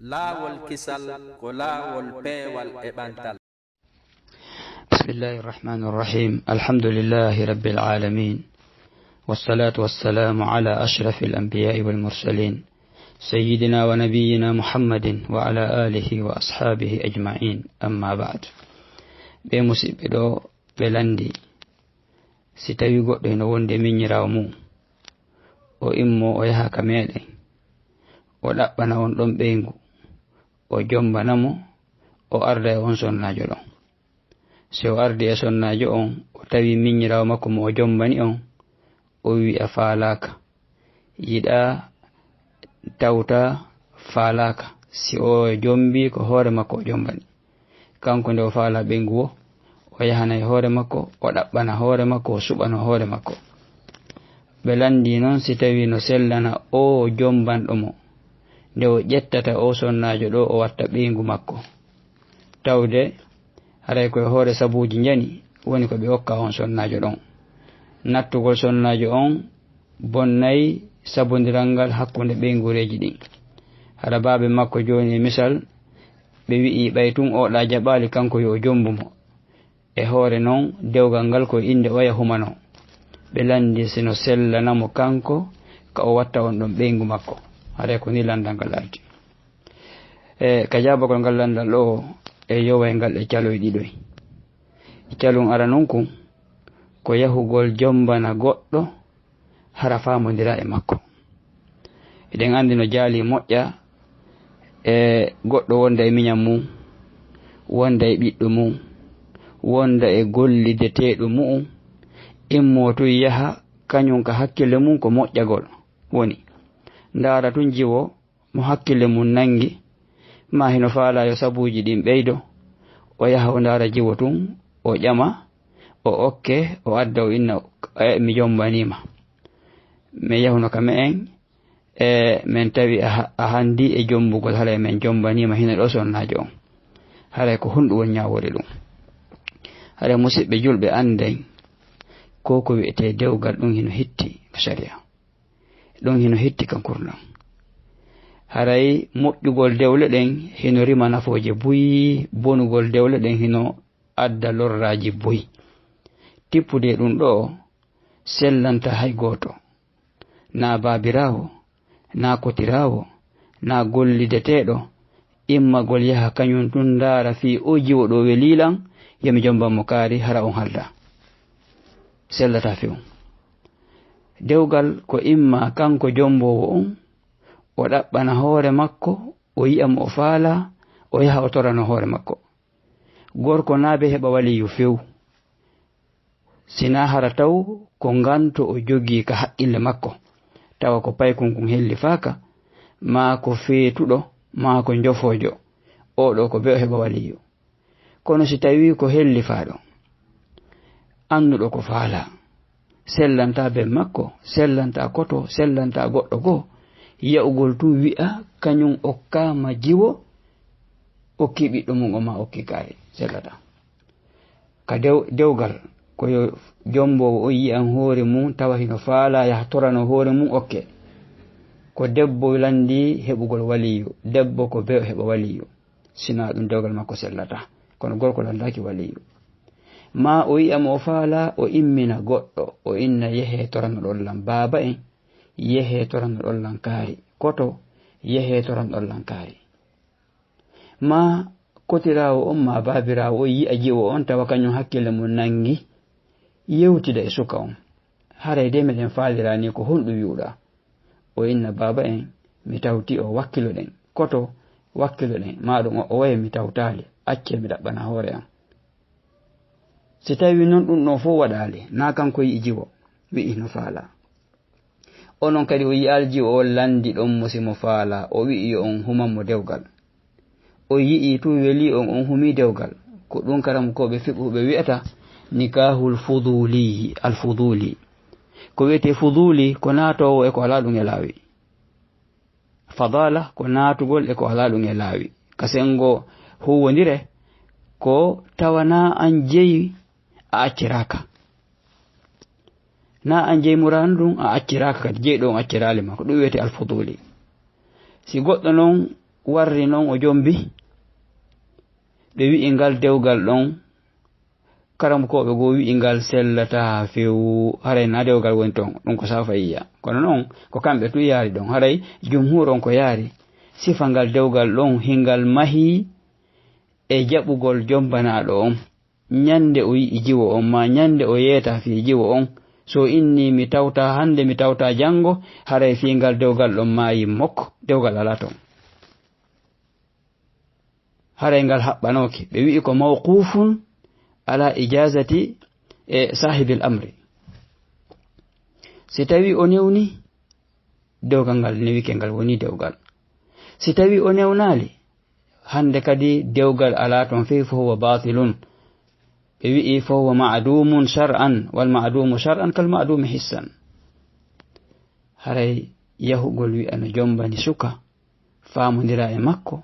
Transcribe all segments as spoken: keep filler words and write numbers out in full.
Laawol kisal ko laawol peewal e ɓantal. بسم الله الرحمن الرحيم. الحمد لله رب العالمين. والصلاة والسلام على أشرف الأنبياء والمرسلين. سيدنا ونبينا محمد وعلى آله وأصحابه أجمعين. أما بعد. Ɓe musidɓe ɗo ɓe lanndi. Si tawi goɗɗo hino wondi e miñiraawo mum, o immo o yaha ka meɗen, o ɗaɓɓana on ɗon ɓeyngu, o jombana mo, o arda e on sonnaajo ɗon. Si o ardi e sonnaajo on, o tawi miñiraawo makko mo o jombani on, o wi'a faalaaka, yiɗa, tawta, faalaaka. Si o jombi, ko hoore makko o jombani. Kanko nde o faala ɓeyngu wo, o yahana e hoore makko, o ɗaɓɓana hoore makko, o suɓano hoore makko. Ɓe lanndi non si tawi no sellana o jombanɗo mo, nde o ƴettata o sonnaajo ɗo, o watta ɓeyngu makko. Tawde haray ko e hoore sabuuji njani woni ko ɓe okka on sonnaajo ɗon. Nattugol sonnaajo on bonnay sabondiral ngal hakkunde ɓeynguureeji ɗin. Hara baabe makko jooni e misal, ɓe wi'i ɓay tun oɗa jaɓaali kanko yo o jombu mo. E hoore non, dewgal ngal ko e innde oya humanoo. Ɓe lanndi si no sellana mo kanko ka o watta on ɗon ɓeyngu makko. Haray ko ni lanndal ngal ardi. E ka jaabagol ngal lanndal ɗo, e yoway ngal e caloy ɗiɗoy. Calun aranun kun, ko yahugol jombana goɗɗo hara faamondira e makko. Eɗen anndi no jaali moƴƴa e goɗɗo wonda e miñan mum, wonda e ɓiɗɗo mum, wonda e gollideteeɗo mu'um, immoo tun yaha, kañum ka hakkille mum ko moƴƴagol woni. Ndaara tun jiwo mo hakkille mum nangi, ma hino faalaa yo sabuuji ɗin ɓeydo, o yaha o ndaara jiwo tun, o ƴama, o okke, o adda, o inna, "E, mi jombaniima. Min yahuno ka me'en, e, min tawi a ha-, a hanndi e jombugol, haray min jombaniima hino ɗo sonnaajo on." Haray ko honɗum woni ñaawoore ɗum? Haray musidɓe julɓe annden, ko ko wi'etee dewgal ɗum hino hitti ka sariya. Ɗum hino hitti ka kurlan. Haray moƴƴugol dewle ɗen hino rima nafooje buy, bonugol dewle ɗen hino adda lorraaji buy. Tippude ɗum ɗo sellanta hay gooto. Naa baabiraawo, naa kotiraawo, naa gollideteeɗo, immagol yaha kañum tun ndaara fii o jiwo ɗo welii lan, yo mi jomban mo kaari, hara on halda. Sellataa few. Dewgal ko imma kanko jomboowo on, o ɗaɓɓana hoore makko, o yi'a mo o faalaa, o yaha o torano hoore makko. Gorko naa be heɓa waliyu few. Sinaa hara taw ko nganto o jogii ka haqqille makko, tawa ko paykun kun hellifaaka, maa ko feetuɗo, maa ko njofoojo, oo ɗoo ko be o heɓa waliyu. Kono si tawii ko hellifaaɗo, annuɗo ko faalaa, sellantaa ben makko, sellantaa koto, sellantaa goɗɗo goo, ya'ugol tun wi'a kañum okkaama jiwo, okkii ɓiɗɗo mum on maa okkii kaari, sellataa. Ka dew-, dewgal, ko yo jomboowo on yi'an hoore mum, tawa hino faalaa yaha torano hoore mum okke. Ko debbo lanndii heɓugol waliyu, debbo ko be o heɓa waliyu. Sinaa ɗum dewgal makko sellataa. Kono gorko lanndaaki waliyu. Maa o yi'a mo o faalaa, o immina goɗɗo, o inna, "Yehee toranoɗon lan baaba en, yehee toranoɗon lan kaari, koto, yehee toranoɗon lan kaari." Maa kotiraawo on, maa baabiraawo on yi'a jiwo on, tawa kañum hakkille mum nanngi, yewtida e suka on. "Haray de meɗen faalira ni, ko honɗum wi'uɗaa?" O inna, "Baaba en, mi tawti o, wakkiloɗen. Koto, wakkiloɗen. Maa ɗum o oye, mi tawtaali. Accee mi ɗaɓɓana hoore am." Si tawii non ɗum ɗon fow waɗaali, naa kanko yi'i jiwo, wi'i hino faalaa. Onon kadi o yi'aali jiwo o lanndi ɗon mo si mo faalaa, o wi'i yo on human mo dewgal. O yi'i tun welii on, on humii dewgal. Ko ɗum karamokooɓe fiqhu ɓe wi'ata nikaahul fuduuli, al fuduuli. Ko wi'etee fuduuli ko naatoowo e ko alaa ɗum e laawi. Fadaala ko naatugol e ko alaa ɗum e laawi. Ka senngo huuwondire ko tawa naa an jeyi a acciraaka. Naa an jeyi muraadu ndun a acciraaka kadi, jeyi ɗo on acciraali ma. Ko ɗum wi'etee al fuduuli. Si goɗɗo non warri noon o jombi. Ɓe wi'i ngal dewgal ɗon, karamokooɓe goo wi'i ngal sellataa few, haray naa dewgal woni toon, ɗum ko saafayya. Kono noon, ko kamɓe tun yaari ɗon, haray jumhuur on ko yaari. Sifa ngal dewgal ɗon, hingal mahii e jaɓugol jombanaaɗo on. Ñande o yi'i jiwo on, maa ñande o yeetaa fii jiwo on, so o innii mi tawtaa hannde, mi tawtaa janngo, haray fii ngal dewgal ɗon maayi mok, dewgal alaa toon. Haray ngal haɓɓanooki. Ɓe wi'i ko mawquufun ala ijaazati e saahibil amri. Si tawii o newni, dewgal ngal newike, ngal woni dewgal. Si tawii o newnaali, hannde kadi dewgal alaa toon fey, fo huwa baatilun. Ɓe wi'i fo huwa ma'duumun shar'an, wal ma'duumu shar'an kal ma'duumi hissan. Haray yahugol wi'a no jombani suka, faamondira e makko.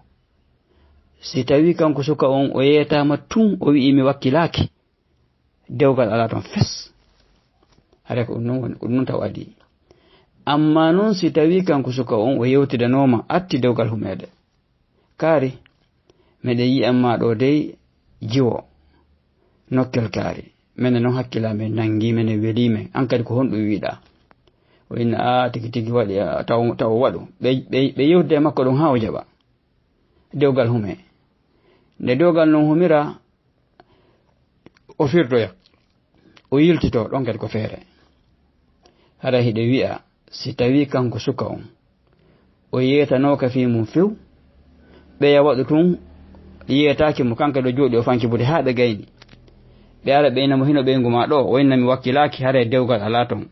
Si tawii kanko suka on o yeetaama tun, o wi'i mi wakkilaaki, dewgal alaa toon fes. Haray ko ɗum non woni, ko ɗum non taw adii. Ammaa non si tawii kanko suka on o yewtidanooma, atti dewgal humeede. Kaari, meɗen yi'an maa ɗoo dey jiwo, nokkel kaari. Menen non hakkilaamen nanngii, menen welii men. An kadi ko honɗum wi'uɗaa? O inna, "Aa, tigi tigi waɗi, aa, taw, taw o waɗu." Ɓe, ɓe, ɓe yewtida e makko ɗon haa o jaɓa. Dewgal humee. Nde dewgal non humiraa, o firtoya, o yiltitoo, ɗon kadi ko feere. Hara hiɗen wi'a, si tawii kanko suka on, o yeetanooka fii mun few, ɓeya waɗu tun yeetaaki mo, kanko ɗo jooɗii o fanki buti haa ɓe gayni. Ɓe ara ɓe inna mo hino ɓeyngu maa ɗoo, o inna mi wakkilaaki, haray dewgal alaa ton.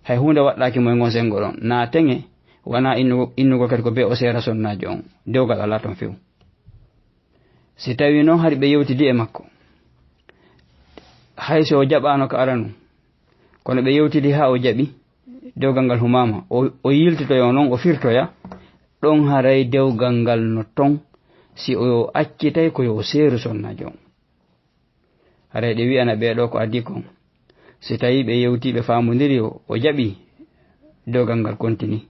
Hay huunde waɗɗaaki mo e ngon senngo ɗon. Naa teŋe, wanaa innugo, innugo kadi ko bee o seera sonnaajo on. Dewgal alaa ton few. Si tawii non hari ɓe yewtidi e makko, hay so o jaɓaano ka aranun, kono ɓe yewtidi haa o jaɓi, dewgal ngal humaama, o, o yiltitoyo non, o firtoya, ɗon haray dewgal ngal no ton, si o accitay ko yo o seeru sonnaajo on. Haray ɗe wi'ana ɓee ɗoo ko adii kon. Si tawii ɓe yewtii, ɓe faamondiri, o, o jaɓii, dewgal ngal kontini.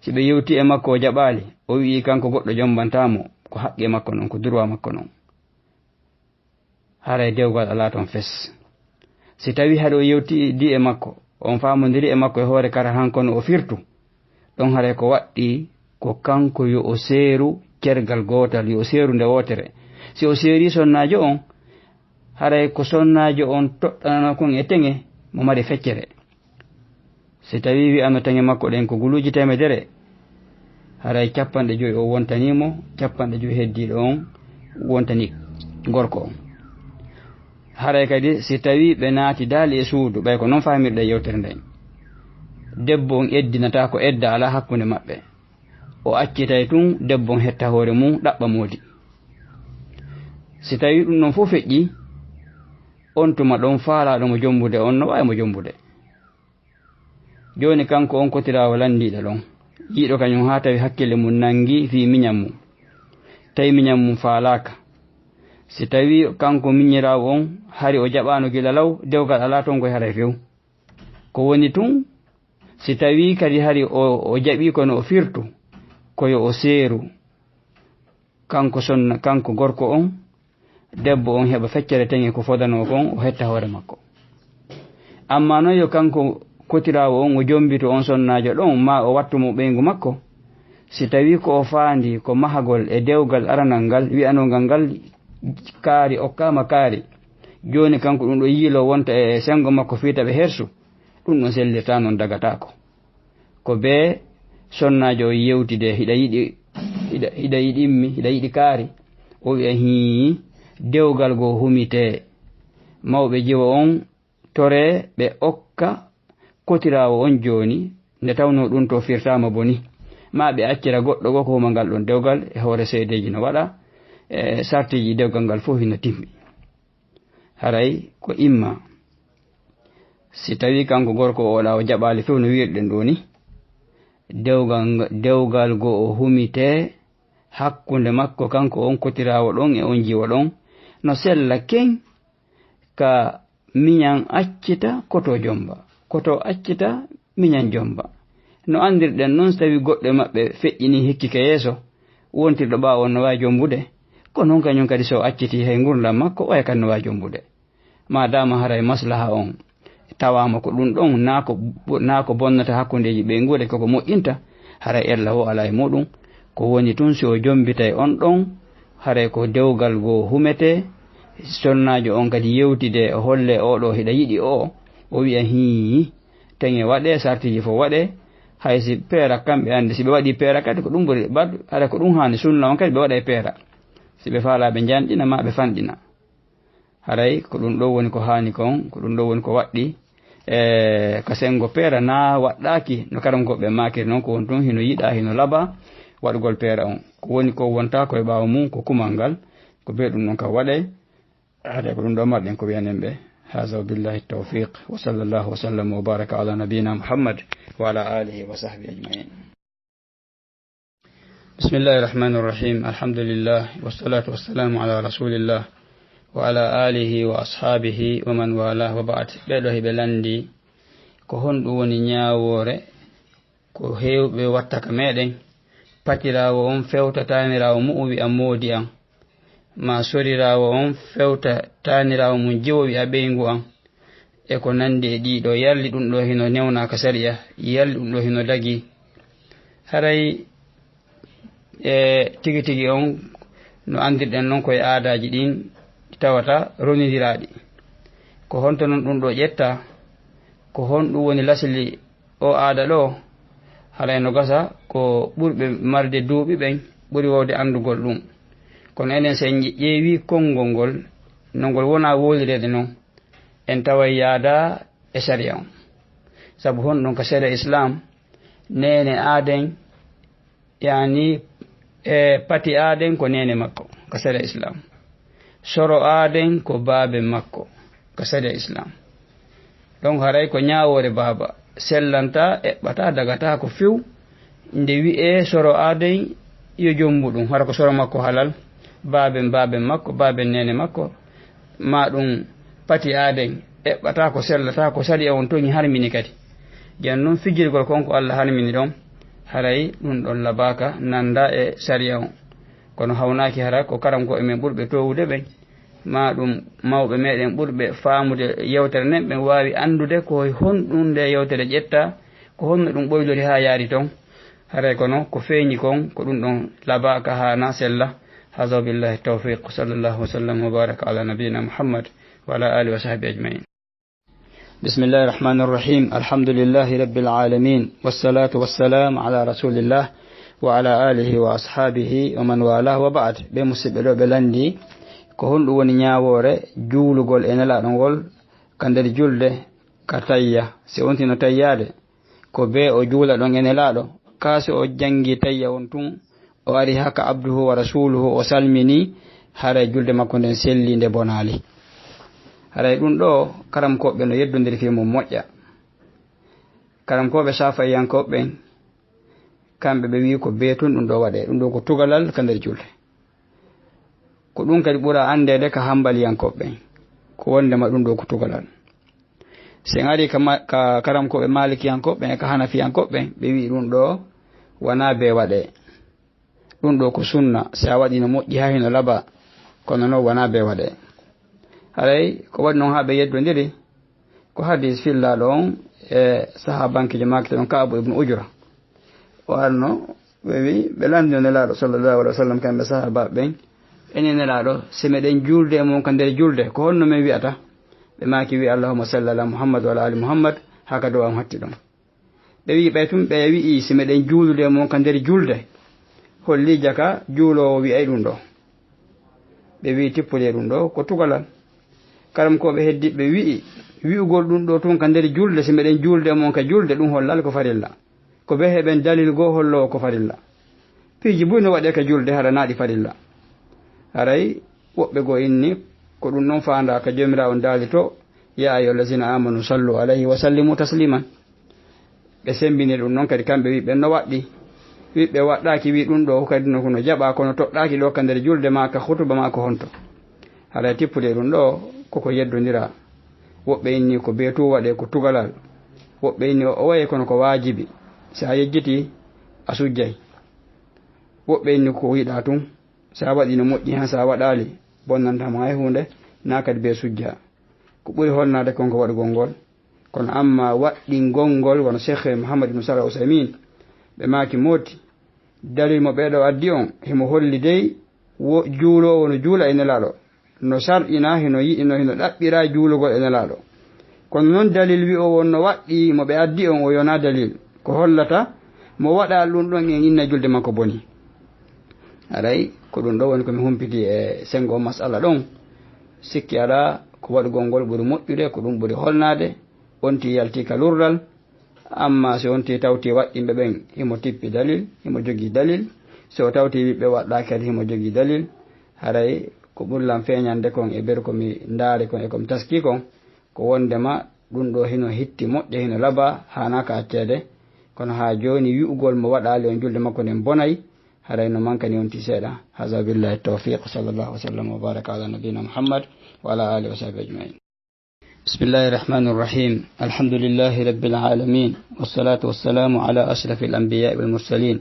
Si ɓe yewtii e makko, o jaɓaali, o wi'ii kanko goɗɗo jombantaa mo, ko haqqee makko non, ko durwaa makko non. Haray dewgal alaa ton fes. Si tawii haɗo yewtii e makko, on faamondiri e makko e hoore kara han kono o firtu, ɗon haray ko waɗɗii ko kanko yo o seeru cergal gootal, yo o seeru nde wootere. Si o seerii sonnaajo on, haray ko sonnaajo on toɗɗanano kon e teŋe mo mari feccere. Si tawii wi'ano teŋe makko ɗen ko guluuji teemedere, haray cappanɗe jowi o wontanii mo, cappanɗe jowi heddiiɗo on wontanii gorko on. Haray kadi, si tawii ɓe naati daali e suudu, ɓay ko non faamirɗen yewtere nden, debbo on eddinataako edda alaa hakkunde maɓɓe. O accitay tun debbo on hetta hoore mun ɗaɓɓa moodi. Si tawii ɗum ɗon fof feƴƴii, on tuma ɗon faalaaɗo mo jombude on no waawi mo jombude. Jooni kanko on kotiraawo lanndiiɗo ɗon, yiiɗo kañum haa tawi hakkille mum nanngi fii miñan mum, tawi miñan mum faalaaka. Si tawii kanko miñiraawo on hari o jaɓaano gila law, dewgal alaa ton koye haray few. Ko woni tun, si tawii kadi hari o, o jaɓii kono o firtu, ko yo o seeru. Kanko sonna, kanko gorko on, debbo on heɓa feccere teŋe ko fodanoo kon, o hetta hoore makko. Ammaa non yo kanko kotiraawo on, o jombito on sonnaajo ɗon, maa o wattu mo ɓeyngu makko. Si tawii ko o faandi ko mahagol e dewgal aranal ngal, wi'anongal ngal kaari, okkaama kaari. Jooni kanko ɗum ɗo yiiloo wonta e senngo makko fii taɓe hersu, ɗum ɗon sellirtaa non dagataako. Ko bee sonnaajo o yewtide, hiɗa yiɗi, hiɗa, hiɗa yiɗimmi, hiɗa yiɗi kaari. O wi'a, "Hii, dewgal goo humitee." Mawɓe jiwo on toree ɓe okka kotiraawo on jooni, nde tawnoo ɗum to firtaama boni. Maa ɓe accira goɗɗo goo ko huma ngal ɗon dewgal e hoore seedeeji no waɗa, e sartiiji dewgal ngal fof hino timmi. Haray ko imma. Si tawii kanko gorko o waɗa o jaɓaali few no wiirɗen ɗoo ni, dewgal, dewgal goo o humitee hakkunde makko kanko on kotiraawo ɗon e on jiwo ɗon, no sella ken ka miñan accita koto jomba, koto accita miñan jomba. No anndirɗen non, si tawii goɗɗo e maɓɓe feƴƴinii hikki ka yeeso, Wontirɗo ɓaawo on no waawi jombude, ko non kañum kadi so o accitii hay ngurndan makko, oya kadi no waawi jombude. Maadaama haray maslaha on tawaama ko ɗum ɗon, naa ko, naa ko bonnata hakkundeeji ɓeynguure, koko moƴƴinta, haray ella o alaa e muɗum. Ko woni tun si o jombitay on ɗon, haray ko dewgal goo humetee, sonnaajo on kadi yewtidee, o hollee oo ɗoo hiɗa yiɗi oo, o wi'a hii, teŋe waɗee, sartiiji fof waɗee, hay si peera kamɓe anndi, si ɓe waɗii peera kadi ko ɗum ɓuri baɗ-, haray ko ɗum haani sunna on kadi ɓe waɗay peera. Si ɓe faalaa ɓe njanɗina maa ɓe fanɗina. Haray ko ɗum ɗoo woni ko haani kon, ko ɗum ɗoo woni ko waɗɗi, e, ka senngo peera naa waɗɗaaki, no karamkooɓe maakiri non, ko woni tun hino yiɗaa, hino labaa waɗugol peera on. Ko woni ko wonta ko e ɓaawo mum, ko kumal ngal, ko bee ɗum ɗon ka waɗay. Haray ko ɗum ɗoo marɗen ko wi'anen ɓe. Haza wa billahi tawfiq. Wa sallallahu wa sallam wa baraka ala nabiyina Muhammad wa ala alihi wa sahbihi ajma'in. بسم الله الرحمن الرحيم. الحمد لله، والصلاة والسلام على رسول الله، وعلى آله وأصحابه ومن والاه، وبعد. Ɓee ɗoo hiɓe lanndi ko honɗum woni ñaawoore, ko heewɓe watta ka meɗen. Patiraawo on fewta taaniraawo mu'un wi'a moodi an, maa soriraawo on fewta taaniraawo mum jiwo wi'a ɓeyngu an. E ko nanndi e ɗii ɗoo, yalli ɗum ɗoo hino newnaa ka sariya, yalli ɗum ɗoo hino dagii. Haray e tigi tigi on, no anndirɗen non ko e aadaaji ɗin ɗi tawata ronindiraaɗi. Ko honto non ɗum ɗoo ƴettaa? Ko honɗum woni lasli oo aada ɗoo? Haray no gasa ko ɓurɓe marde duuɓi ɓen ɓuri wowde anndugol ɗum. Kono enen, si en ƴeewii konngol ngol, no ngol wonaa wowlireede non, en taway yaadaa e sariya on. Sabu honɗum? Ka sariya Islaam, neene aaden, yaani, e pati aaden ko neene makko, ka sariya Islaam. Soro aaden ko baabe makko, ka sariya Islaam. Donc, haray ko ñaawoore baaba, sellantaa, eɓɓataa, dagataa ko few. Nde wi'ee soro aaden, yo jombu ɗum, hara ko soro makko halal, baaben, baaben makko, baaben neene makko, maa ɗum pati aaden, eɓɓataa ko, sellataa ko, sariya on toŋi, harmini kadi. Jan non fijirgol kon ko Alla harmini ɗon, haray ɗum ɗon labaaka, nanndaa e sariya on. Kono hawnaaki hara ko karamkooɓe men ɓurɓe toowude ɓen, maa ɗum mawɓe meɗen ɓurɓe faamude yewtere nden, ɓen waawi anndude ko e honɗum nde yewtere ƴettaa, ko honno ɗum ɓoylori haa yaari ton. Haray kono ko feeñi kon, ko ɗum ɗon labaaka, haanaa, sella. Haza wa billahi tawfiq. Sallallahu wa sallam wa baraka ala nabiyina Muhammad wa ala alihi wa sahbihi ajma'in. بسم الله الرحمن الرحيم. الحمد لله رب العالمين، والصلاة والسلام على رسول الله وعلى آله وأصحابه ومن والاه، وبعد. Ɓee musiɓɓe ɗoo ɓe lanndi, ko honɗum woni ñaawoore juulugol e Nelaaɗo ngol ka nder julde, ka tayya, si on tino tayyaade? Ko bee o juula ɗon e Nelaaɗo, kaa si o janngi tayya on tun, o ari haka abduhu wa rasuluhu, o salmini, haray julde makko nden selli, nde bonaali. Haray ɗum ɗoo, karamkooɓe no yeddondiri fii mum moƴƴa. Karamkooɓe Saafa'iyankooɓe ɓen, kamɓe ɓe wi'i ko bee tun ɗum ɗoo waɗee, ɗum ɗoo ko tugalal ka nder julde. Ko ɗum kadi ɓura anndeede ka Hanbaliyankooɓe ɓen, ko wonndema ɗum ɗoo ko tugalal. Si en arii ka ma-, ka karamkooɓe Maalikiyankooɓe ɓen e ka Hanafiyankooɓe ɓen, ɓe wi'i ɗum ɗoo wanaa bee waɗee. Ɗum ɗoo ko sunna, si a waɗii no moƴƴi haa hino labaa, kono non wanaa bee waɗee. Haray ko waɗi non haa ɓe yeddondiri, ko hadiis fillaaɗo on e sahaabankeejo maaki ɗon Ka'abu ibnu Ujra. O arno, ɓe wi'i, ɓe lanndino Nelaaɗo sallallahu alaihi wa sallam, kamɓe sahaabaaɓe ɓen, enen Nelaaɗo, si meɗen juulde e mon ka nder julde, ko honno men wi'ata? Ɓe maaki, wi'i, "Allahumma salli ala Muhammad wa ala ali Muhammad," haa ka dow an hatti ɗon. Ɓe wi'i, ɓay tun ɓe wi'i, "Si meɗen juulude e mon ka nder julde," holli jaka juuloowo wi'ay ɗum ɗoo. Ɓe wi'i, "Tippude ɗum ɗoo ko tugalal." Karamkooɓe heddiiɓe wi'i, wi'ugol ɗum ɗoo tun ka nder julde, "Si meɗen juulde e mon ka julde," ɗum hollaali ko farilla. Ko bee heɓen dalil goo holloowo ko farilla. Piiji buy no waɗee ka julde, hara naa ɗi farilla. Haray woɓɓe goo inni ko ɗum ɗon faandaa ka Joomiraaɗo on daali to, "Yaa ayyuhallazina amanu sallu alayhi wa sallimu tasliman." Ɓe sembini ɗum ɗon kadi, kamɓe wi'i ɓen no waɗɗi. Wi'ɓe waɗɗaaki, wi'i ɗum ɗoo kadi no, no jaɓaa, kono toɗɗaaki ɗoo ka nder julde maa ka hutuba maa ko honto. Haray tippude ɗum ɗoo koko yeddondiraa. Woɓɓe inni ko bee tun waɗee, ko tugalal. Woɓɓe inni o, o wayay kono ko waajibi. Si a yejjitii, a sujjay. Woɓɓe inni ko yiɗa tun, sa waɗi no moƴƴi han, sa waɗaali, bonnanta mo hay huunde, na kadi be sujja. Ko ɓuri holnaade kon ko waɗugol ngol. Kono amma waɗɗingol ngol, wano Cheikh Mouhammad ibn Salih Al Uthaymin, ɓe maaki mooti, dalil mo ɓeeɗo addi on, himo holli dey wo juuloowo no juula e Nelaaɗo, no sarɗina, hino yiɗi, no hino ɗaɓɓira juulugol e Nelaaɗo. Kono non dalil wi'o won no waɗɗi mo ɓe addi on, o yona dalil. Ko hollata mo waɗa ɗum ɗon en inna julde makko boni. Haray ko ɗum ɗo woni ko mi humpiti e sengo masala ɗon. Sikki alaa ko waɗugol ngol ɓuri moƴƴude, ko ɗum ɓuri holnaade, on ti yalti ka lurdal. Amma si on ti tawti waɗɗinɓe ɓen, himo tippi dalil, himo jogii dalil. Si o tawti wiɓɓe waɗɗaaki kadi, himo jogii dalil. Haray ko ɓuri lan feeñande kon e beru ko mi ndaari kon e ko mi taski kon, ko wondema ɗum ɗo hino hitti moƴƴa, hino laba, haanaaka acceede. Kono haa jooni wi'ugol mo waɗaali on julde makko nden bonay, haray no mankani on ti seeɗa. Haza billahi tawfiq, sallallahu wa sallam wa baraka ala nabiyina Muhammad wa ala alihi wa sahbihi ajmain. بسم الله الرحمن الرحيم. الحمد لله رب العالمين، والصلاة والسلام على أشرف الأنبياء والمرسلين،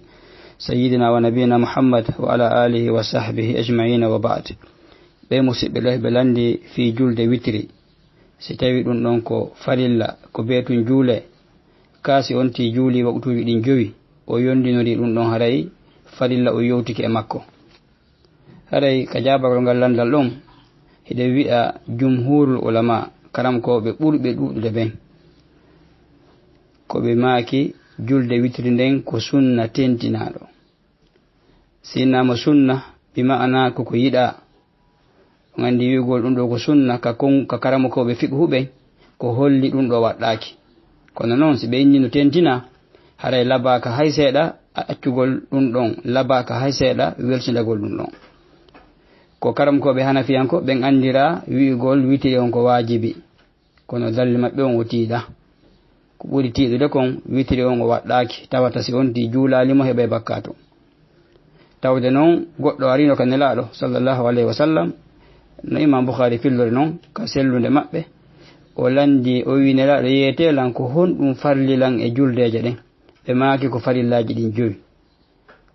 سيدنا ونبينا محمد وعلى آله وصحبه أجمعين، وبعد. Ɓe musiɓɓe ɓe lanndi fii julde witiri, si tawi ɗum ɗon ko farilla, ko bee tun juule, kaa si on ti juuli waqtuuji ɗin jowi, o yondinori ɗum ɗon, haray farilla o yowtike e makko. Haray ka jaabagol ngal lanndal ɗon, hiɗen wi'a jumhuurul ulama, karamkooɓe ɓurɓe ɗuuɗude ɓen, ko ɓe maaki julde witiri nden ko sunna tentinaaɗo. Si innama sunna, bi ma'ana ko ko yiɗaa. On anndi wi'ugol ɗum ɗo ko sunna ka kon, ka karamokooɓe fiqhu ɓen, ko holli ɗum ɗo waɗɗaaki. Kono non, si ɓe inni no tentina, haray labaaka hay seeɗa, a-, accugol ɗum ɗon labaaka hay seeɗa, welsindagol ɗum ɗon. Ko karamokooɓe hanafiyanko ɓen anndira wi'ugol witiri on ko waajibi. Kono dalil maɓɓe on o tiiɗa. Ko ɓuri tiiɗude kon, witiri on o waɗɗaaki, tawata si on ti juulaali mo heɓay bakkaatu. Tawde non, goɗɗo arino ka Nelaaɗo, sallallahu alayhi wa sallam, no Imam Bukhari fillori non, ka sellunde maɓɓe, o lanndi, o wi, "Nelaaɗo, yeetee lan ko honɗum farli lan e juldeeje ɗen?" Ɓe maaki, "Ko farillaaji ɗin jowi."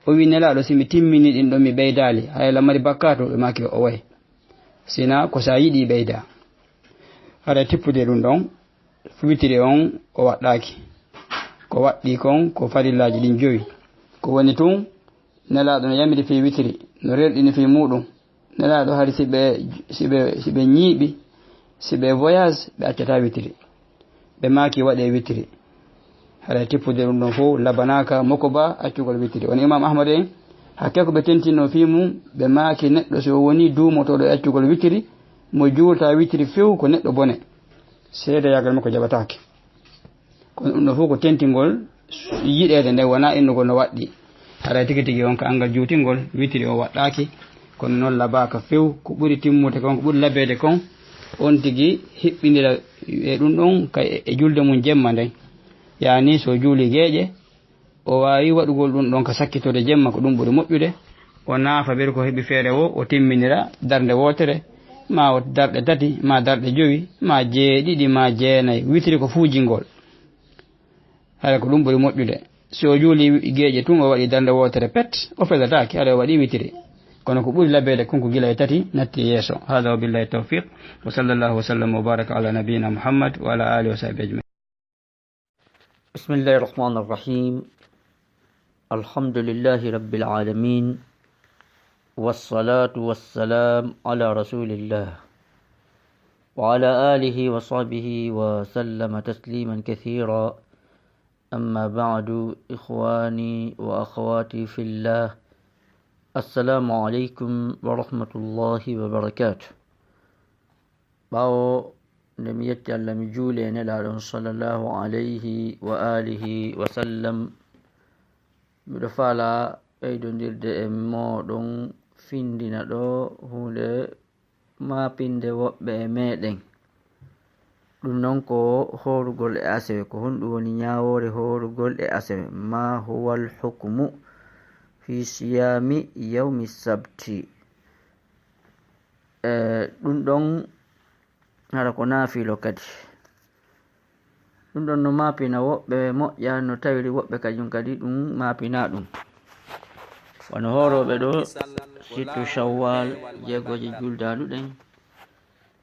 O wi, "Nelaaɗo, si mi timmini ɗin ɗon, mi ɓeydaali, hay lan mari bakkaatu?" Ɓe maaki, "O way. Sina ko sa yiɗi ɓeyda." Haray tippude ɗum ɗon, witiri on o waɗɗaaki. Ko waɗɗi kon ko farillaaji ɗin jowi. Ko woni tun, Nelaaɗo no yamiri fii witiri, no rerɗini fii muuɗum. Nelaaɗo hari si ɓe, si ɓe, si ɓe ñiiɓi, si ɓe voyage, ɓe accataa witiri. Ɓe maaki waɗee witiri. Haray tippude ɗum ɗon fof labanaaka moko ba accugol witiri. Woni Imam Ahmad en, hakke ko ɓe tentinno fii mum, ɓe maaki neɗɗo si o woni duumotooɗo e accugol witiri, mo juulta witiri few ko neɗɗo bone. Seedeyaagal makko jaɓataake. Kono ɗum ɗo fof ko tentingol yiɗeede nden, wonaa innugol no waɗɗi. Haray tigi tigi on ka anngal juutingol, witiri o waɗɗaaki, kono noon labaaka few. Ko ɓuri timmude kon, ko ɓuri labeede kon, on tigi hiɓɓindira e ɗum ɗon ka e, e julde mum jemma nden. Yaani so juuli geeƴe, o waawi waɗugol ɗum ɗon ka sakkitorde jemma, ko ɗum ɓuri moƴƴude. O naafa ɓeru ko heɓi feere wo, o timminira darnde wootere, ma o darɗe tati, ma darɗe jowi, ma jeeɗiɗi, ma jeenay. Witiri ko fuujingol. Haray ko ɗum ɓuri moƴƴude. Si o juuli geeƴe tun, o waɗi darnde wootere pet, o felataake, haray o waɗi witiri. Kono ko ɓuri labeede kon ko gila e tati natti e yeeso. Hada wa billahi tawfiq. Wa sallallahu wa sallam wa baraka ala nabiyina Muhammad wa ala alihi wa sahbihi ajmain. بسم الله الرحمن الرحيم. الحمد لله رب العالمين. والصلاة والسلام على رسول الله وعلى آله وصحبه وسلم تسليما كثيرا. أما بعد، إخواني وأخواتي في الله، السلام عليكم ورحمة الله وبركاته. Ɓaawo nde mi yetti Allah, mi juuli e Nelaaɗo on, sallallahu alayhi wa alihi wa sallam, miɗo faalaa ɓeydondirde e mooɗon, findina ɗo huunde maapinde woɓɓe e meeɗen. Ɗum non ko hoorugol e asewe. Ko honɗum woni ñaawoore hoorugol e asewe? Ma huwal hukmu fi siyaami yawmi sabti? E, ɗum ɗon hara ko naafilo kadi. Ɗum ɗon no maapina woɓɓe moƴƴa, no tawiri woɓɓe kañum kadi ɗum maapina ɗum. Wano hoorooɓe ɗo sittu Shawwal, jeegooje juldaandu ɗen.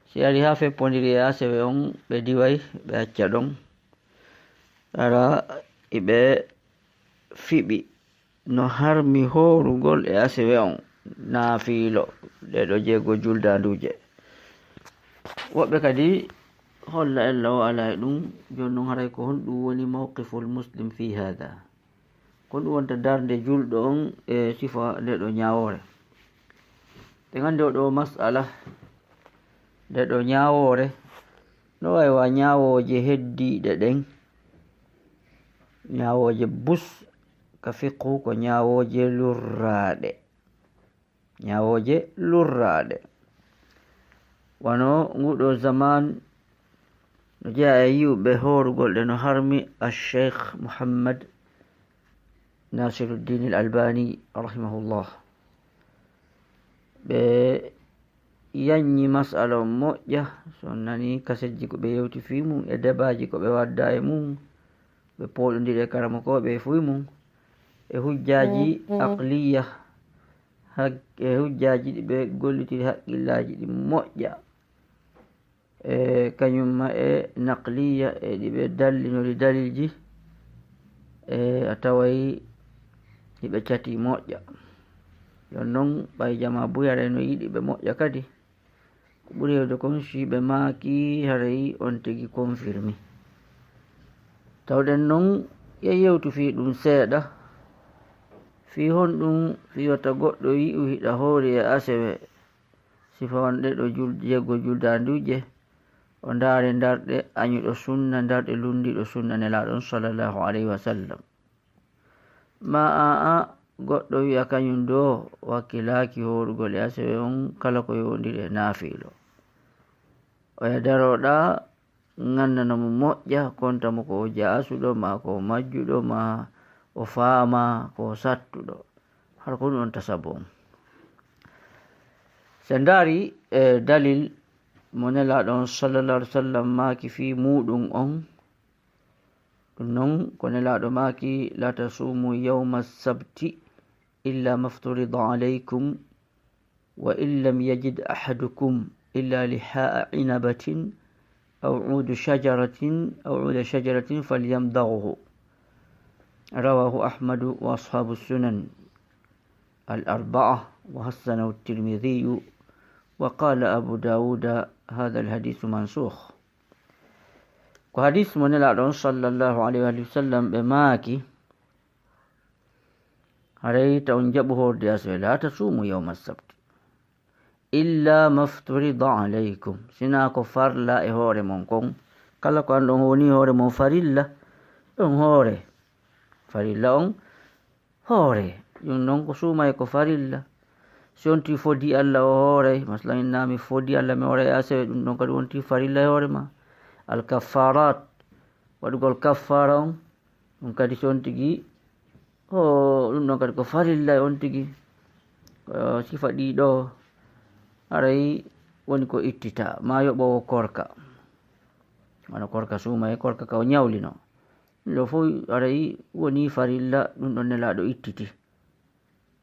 Si ari haa feppondiri e asewe on, ɓe diway, ɓe acca ɗon. Ara iɓe fiɓi no harmi hoorugol e asewe on, naafiilo, ɗee ɗo jeego juldaanduuje. Woɓɓe kadi holla en law alaa e ɗum, jooni non haray ko honɗum woni mawqiful muslim fii haada? Ko ɗum wonta darnde julɗo on e sifa nde ɗo ñaawoore? Ɗen anndi o ɗo mas'ala, nde ɗo ñaawoore, no wayi wa ñaawooje heddiiɗe ɗen, ñaawooje bus ka fiqhu ko ñaawooje lurraaɗe. Ñaawooje lurraaɗe. Wano nguɗo zaman no jeyaa e yi'uɓe hoorugol ɗe no harmi Ash-Sheikh Muhammad Nasiruddin Al-Albani rahimahullah. Ɓe yanñi mas'ala on moƴƴa, so on nani kasejji ko ɓe yewti fii mum, e debaaji ko ɓe wadda e mum, ɓe pooɗondiri e karamokooɓe e fii mum, e hujjaaji aqliya, hak-, e hujjaaji ɗi ɓe gollitiri haqqillaaji ɗi moƴƴa. E kañum ma e naqliya e ɗi ɓe dallinori dalilji, e a taway hiɓe cati moƴƴa. Yon non, ɓay jama buyare no yiɗi ɓe moƴƴa kadi, ko ɓuri heewde kon si ɓe maaki haray on tigi confirmi. Tawɗen non, ye yewtu fii ɗum seeɗa, fii honɗum fii wata goɗɗo yi'u hiɗa hoori e asewe, sifa wonɗe ɗo jul-, jeego juldaanduuje, o ndaare ndarɗe añuɗo sunna, ndarɗe lunndiiɗo sunna Nelaaɗo on sallallahu alayhi wa sallam. Ma a, a, goɗɗo wi'a kañum do wakkilaaki hoorugol e asewe on kala ko yowondiri e naafiilo. Oya daroɗa, ngannana mo moƴƴa, konta mo ko o jaasuɗo, ma ko o majjuɗo, ma o faama ko o sattuɗo. Har ko ɗum on tasabu on. Se ndaari, e, dalil mo Nelaaɗo on sallallahu alaihi wa sallam maaki fii muuɗum on, ɗum non ko Nelaaɗo maaki, "La tasumu yawma sabti illa mafturida alaykum, wa in lam yajid ahadukum illa liha'a inabatin aw udu shajaratin, aw uda shajaratin falyamdaghu." Rawahu Ahmadu wa ashabu sunan al-arba'a, wa hassanahu at-Tirmidhi, wa qala Abu Dawuda, "Hadha al-hadithu mansukh." Ko hadis mo Nelaaɗo on sallallahu alayhi wa sallam ɓe maaki, haray ta on jaɓu hoorde asewe, "La tasumu yawma sabti illa mafturida alaykum." Sina ko farla e hoore mon kon. Kala ko an ɗon woni hoore mon farilla, ɗon hoore farilla on hoore. Ɗum non ko suumay ko farilla. Si on ti fodi Alla o hoore, masalan, inna mi fodi Alla mi hoore e asewe, ɗum ɗon kadi wonti farilla e hoore ma. Al kaffarat, waɗugol kaffara on, ɗum kadi si on tigi, o, ɗum ɗon kadi ko farilla e on tigi. Ko sifa ɗiɗo, aray woni ko ittita, ma yoɓowo korka. Wano korka suumay, korka ka o ñawlino. Ɗum ɗo fof aray woni farilla, ɗum ɗon Nelaaɗo ittiti.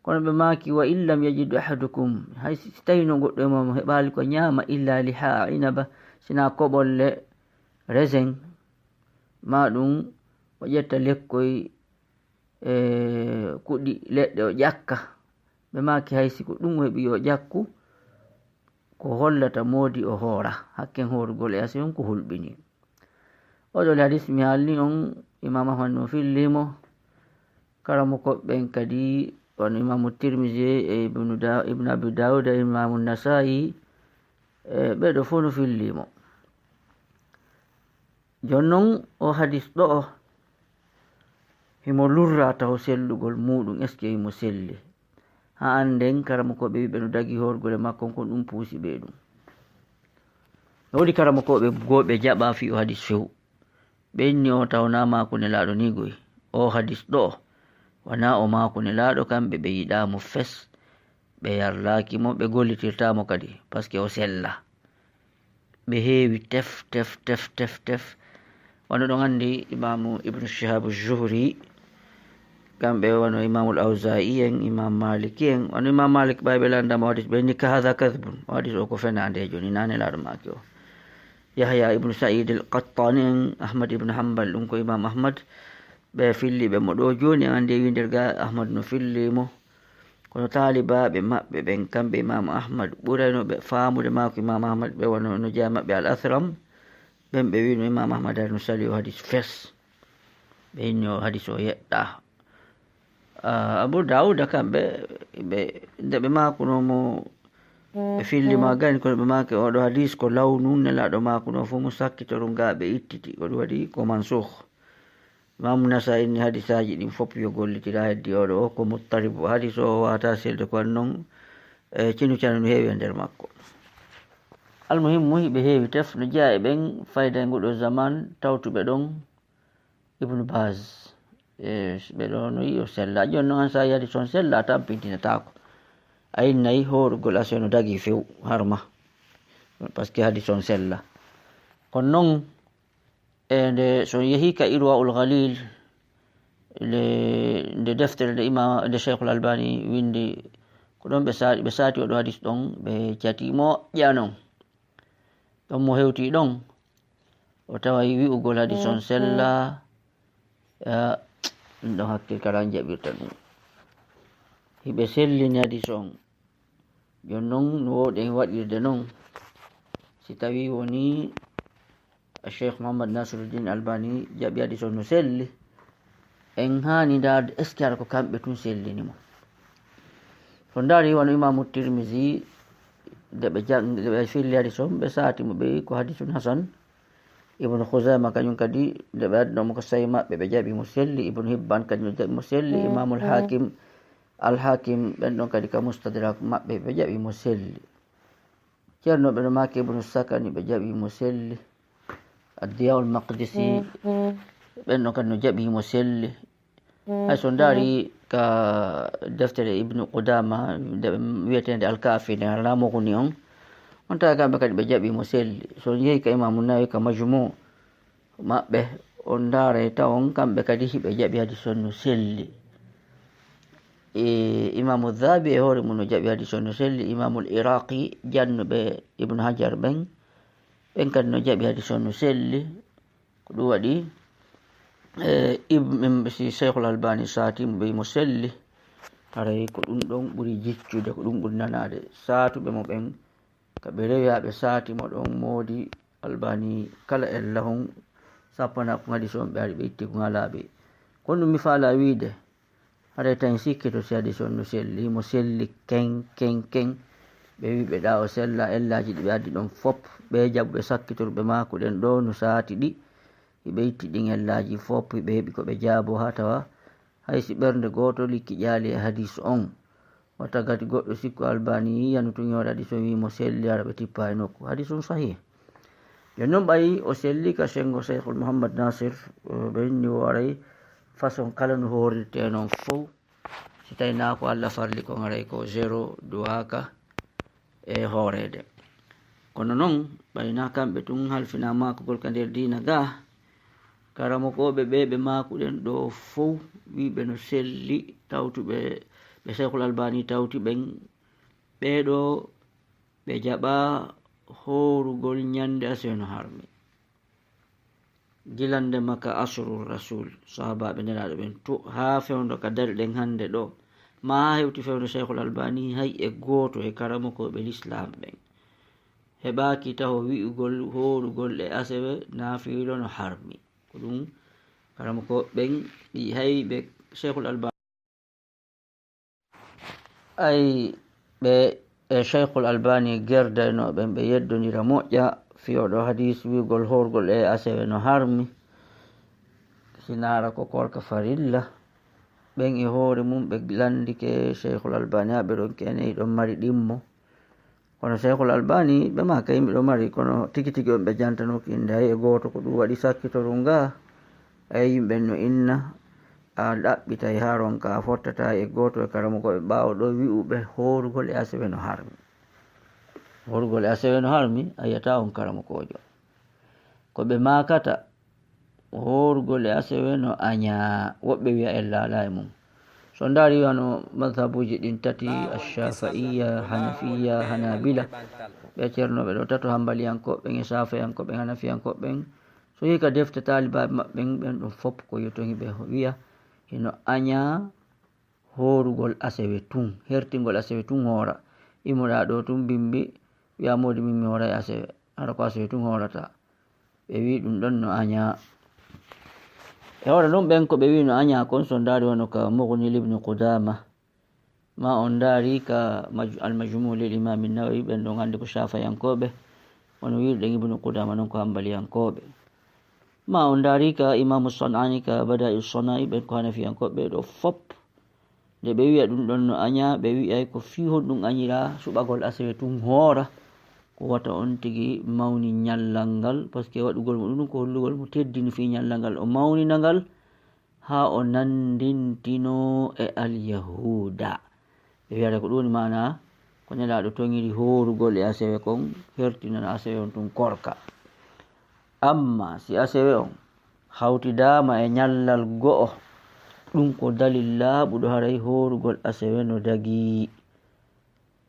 Kono ɓe maaki, "Wa in lam yajid ahadukum," hay si, si tawino goɗɗo e mon heɓaali ko ñaama, "illa liha'a inaba," sina koɓolle resen, ma ɗum o ƴetta lekkoy, e, kuɗi leɗɗe o ƴakka. Ɓe maaki, hay si ko ɗum o heɓi yo ƴakku, ko hollata moodi o hoora, hakken hoorugol e asewe on ko hulɓini. Oɗo hadis mi haalni on, Imam Ahmad no filli mo, karamokooɓe ɓen kadi, wano Imamu Tirmisi e Ibnu Da-, Ibnu Abi Dawud e Imamu Nasa'i, e ɓeɗo fof no filli mo. Jooni non, o hadis ɗo o, himo lurra taho sellugol muuɗum, est-ce que himo selli? Haa annden karamokooɓe wiɓe no dagi hoorgol e makko, ko ɗum puusi ɓe ɗum. No woodi karamokooɓe goo ɓe jaɓa fii o hadis few. Ɓe inni o tawnaa maaku Nelaaɗo nii goy. O hadis ɗo, wanaa o maaku Nelaaɗo, kamɓe ɓe yiɗaa mo fes, ɓe yarlaaki mo, ɓe gollitirtaa mo kadi, parce que o sella. Ɓe heewi tef, tef, tef, tef, tef. Wano ɗon anndi Imaamu Ibnu Shihaabu Zuhri, Kamɓe wano Imamul Awza'i en, Imam Maliki en. Wano Imam Malik ɓay ɓe landa mo hadis, ɓe ni ka hadha kadhbun. O hadis o ko fenaande joni, nane laaɗo maaki o. Yahya ibnu Sa'id al-Qattani en, Ahmad ibnu Hanbal, ɗum ko Imam Ahmad. Ɓe filli ɓe mo ɗo joni, en andi e windir ga Ahmad no filli mo. Kono taalibaaɓe maɓɓe ɓen, kamɓe Imam Ahmad, ɓurayno ɓe faamude maako Imam Ahmad, ɓe wano no jeya maɓɓe Al Athram, ɓen ɓe wino Imam Ahmad ari no sali o hadis fes. Ɓe inni o hadis o yeɗɗa. Ah, Abu Dawuda kamɓe, ɓe, nde ɓe maakuno mo, ɓe filli ma gani, kono ɓe maaki oɗo hadis ko lawnu nelaaɗo maakuno fof mo sakkitoru nga ɓe ittiti, ko ɗum waɗi ko mansukh. Imaamu Nasaa'i inni hadisaaji ɗin fof yo gollitira, heddi oɗo o ko muttarib. Hadis o wata selde ko noon, e cinu canu no heewi e nder makko. Almuhimmu, hiɓe heewi tef no jeya e ɓen fayda e nguɗo zaman tawtuɓe ɗon Ibnu Baz. E, ɓe ɗo no yi'i o sella. Jooni noon, an sa yi'i hadis on sella, a tampintinataako. A innay hoorugol asio no dagi few, harma. Parce que hadis on sella. Kono noon, e nde, so on yehi ka Irwaul Ghalil, nde, nde deftere nde ima, nde Cheikhul Albani windi, ko ɗon ɓe sa-, ɓe saati oɗo hadis ɗon, ɓe cati moƴƴa non. Ɗon mo hewti ɗon, o taway wi'ugol hadis on sella, a, ɗum ɗon hakkil kala on jaɓirta ɗum. Hiɓe sellini hadis on. Jooni noon, no woowɗen waɗirde noon, si tawii wonii Cheikh Mouhammad Nasiruddin Albani jaɓi hadis on no selli, en haani ndaarde est-ce que hara ko kamɓe tun sellini mo. So ndaari wano Imaamu Tirmisi, nde ɓe jang-, nde ɓe filli hadis on, ɓe saati mo, ɓe ko hadisun hasan. Ibnu Khuzaima kañum kadi, nde ɓe adduno mo ko sahi maɓɓe, ɓe jaɓi mo selli. Ibnu Hibban kañum jaɓi mo selli. Imaamul Hakim, Al Hakim, ɓen ɗon kadi ka Mustadrak maɓɓe, ɓe jaɓi mo selli. Ceerno ɓe no maaki Ibnu Sakani, ɓe jaɓi mo selli. Addiyaul Maqdisi, ɓen ɗon kadi no jaɓi mo selli. Hay so ndaari ka deftere Ibnu Qudama, nde wiyeteende Al Kaafi, nde hara Mughni on, on tawa kamɓe kadi ɓe jaɓi mo selli. So on yehi ka Imaamu Nawawi ka Majmu maɓɓe, on ndaaray tawon kamɓe kadi hiɓe jaɓi hadis on no selli. E, Imaamu Dhahabi e hoore mum no jaɓi hadis on no selli. Imaamul Iraqi, jannuɓe Ibnu Hajar ɓen, ɓen kadi no jaɓi hadis on no selli. Ko ɗum waɗi, e, Ib-, em, si Cheikhul Albani saati mo, ɓe mo selli, haray ko ɗum ɗon ɓuri jiccude, ko ɗum ɓuri nanaade. Saatuɓe mo ɓen, ka ɓe rewi haa ɓe saati mo ɗon, moodi Albani kala ella hon, sappana ko hadis on ɓe ari ɓe itti ko ngalaa ɓe. Kono ɗum mi faalaa wiide, haray tan sikkito si hadis on no selli, mo selli ken, ken, ken. Ɓe wi ɓe ɗa o sella, ellaaji ɗi ɓe addi ɗon fop, ɓe jaɓuɓe sakkitorɓe maako ɗen ɗo no saati ɗi, hiɓe itti ɗin ellaaji fop, hiɓe heɓi ko ɓe jaabo haa tawa, hay si ɓernde gooto likki ƴaali e hadis on. Wata gati goɗɗo sikku Albani yiyano tun e hoore hadis on wi mo selli, hara ɓe tippa e nokku. Hadis on sahih. Jooni noon ɓay o selli ka senngo Cheikhul Mouhammad Nasir, o ɓe inni o waray façon kala no hoorirte noon fow. Si tawi naa ko Allah farli ko ngaray ko zéro duwaaka e hooreede. Kono noon, ɓay naa kamɓe tun halfinaa maakugol ka nder diina gaa, karamokooɓe ɓe ɓe maakuɗen ɗo fow, wiiɓe no selli, tawtuɓe, ɓe Cheikhul Albani tawti ɓen, ɓee ɗo ɓe jaɓaa hoorugol ñande asiwe no harmi. Gila ndema ka asru Rasul, sahaabaaɓe Nelaaɗo ɓen to haa fewndo ka dari ɗen hannde ɗo, maa haa hewti fewndo Cheikhul Albani, hay e gooto e karamokooɓe Lislaam ɓen heɓaaki taho wi'ugol hoorugol e asewe naafiilo no harmi. Ko ɗum karamokooɓe ɓen ɗi hay ɓe Cheikhul Albani Ay ɓe e Cheikhul Albani gerdayno ɓen, ɓe yeddondira moƴƴa fii oɗo hadis wi'ugol hoorgol e asewe no harmi, si naara ko koorka farilla. Ɓen e hoore mum ɓe landike Cheikhul Albani, haa ɓe ɗon kene ɗon mari ɗimmo. Kono Cheikhul Albani, ɓe maa kay miɗo mari, kono tigi tigi on ɓe jantanooki innde hay e gooto, ko ɗum waɗi sakkitoru nga. Ay yimɓe no inna, a ɗaɓɓitay haa ronka, a fottata e gooto e karamokooɓe ɓaawo ɗo wi'uɓe hoorugol e asewe no harmi. Hoorugol e asewe no harmi, a yiyata on karamokoojo. Ko ɓe maakata, hoorugol e asewe no añaa, woɓɓe wi'a en laalaa e mum. So ndaari wano madhabuuji ɗin tati, Ash-Shafi'iyya, Hanafiyya, Hanabila, ɓe ceernooɓe ɗo tato, Hanbaliyankooɓe ɓen e Shafi'iyankooɓe ɓen, Hanafiyankooɓe ɓen, so yehi ka defte taalibaaɓe maɓɓe ɓen, ɓen ɗon fof ko yo toon ɓe wi'a hino añaa hoorugol asewe tun, hertingol asewe tun hoora. Immoɗaa ɗo tun bimbi, wi'a moodi min mi hooray asewe, hara ko asewe tun hoorata. Ɓe wi'i ɗum ɗon no añaa. E hoore ɗum ɓen ko ɓe wi'i no añaa kon, so ndaari wano ka Mughni Ibn Qudama, ma on ndaari ka Maj-, Al-Majmu' lil Imam An-Nawawi, ɓen ɗon anndi ko Shafi'iyankooɓe, wano wi'irɗen Ibn Qudama non ko Hanbaliyankooɓe. Ma on ndaari ka Imaamu San'ani ka Bada'i Sana'i, ɓen ko Hanafiyankooɓe, ɓe ɗo fop. Nde ɓe wi'a ɗum ɗon no añaa, ɓe wi'ay ko fii honɗum añiraa suɓagol asewe tun hoora, ko wata on tigi mawni ñallal ngal, parce que waɗugol mo ɗum ko hollugol mo teddini fii ñallal ngal, o mawnina ngal, haa o nanndintinoo e Alyahuuda. Ɓe wi'ata ko ɗum woni maanaa, ko Nelaaɗo toŋiri hoorugol e asewe kon, hertinana asewe on tun korka. Amma si asewe on hawtidaama e ñallal go'o, ɗum ko dalil laaɓuɗo haray hoorugol asewe no dagii.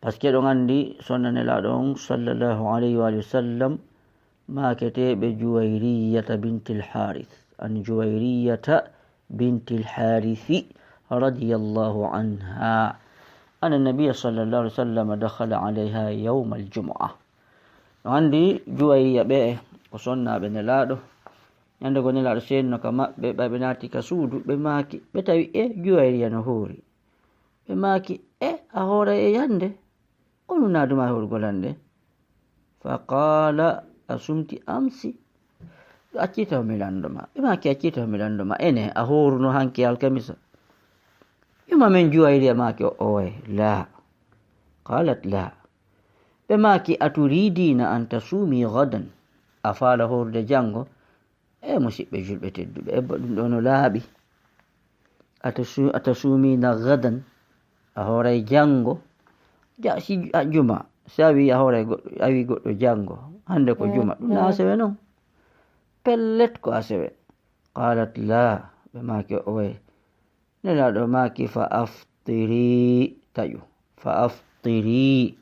Parce que eɗon anndi sunna Nelaaɗo on, sallallahu alayhi wa alihi wa sallam, maaketeeɓe Juwayriyata bintil Haaris, an Juwayriyata bintil Haarisi, radiyallahu anha, anna nabiyya sallallahu alayhi wa sallam dakhala alayha yawmal jumu'a. No anndi Juwayriya ɓe ko sonnaaɓe Nelaaɗo. Ñande go Nelaaɗo seenno ka maɓɓe, ɓay ɓe naati ka suudu, ɓe maaki, ɓe tawi, e, Juwayriya no hoori. Ɓe maaki, e, a hooray e yande? Ko nunaaduma e hoorugol hande? Fa qaala, a sumti amsi? Accitaw mi lanndo ma. Ɓe maaki, accitaw mi lanndo ma. Ene, a hooruno hanki alkamisa? Yuma men Juwayriya maaki, o, owe, laa. Qaalat, laa. Ɓe maaki, a turidiina an tasuumi gadan? A faala hoorude janngo? E, musiɓɓe julɓe tedduɓe, ebba ɗum ɗo no laaɓi. Ata su-, ata suumiina gadan, a hooray janngo. Ja, si a juma, si a wi a hooray goɗɗo, a wi goɗɗo janngo, hande ko juma, ɗum na asewe non? Pellet ko asewe. Qaalat laa, ɓe maaki, owe. Nelaaɗo maaki, fa aftiri, taƴu. Fa aftiri,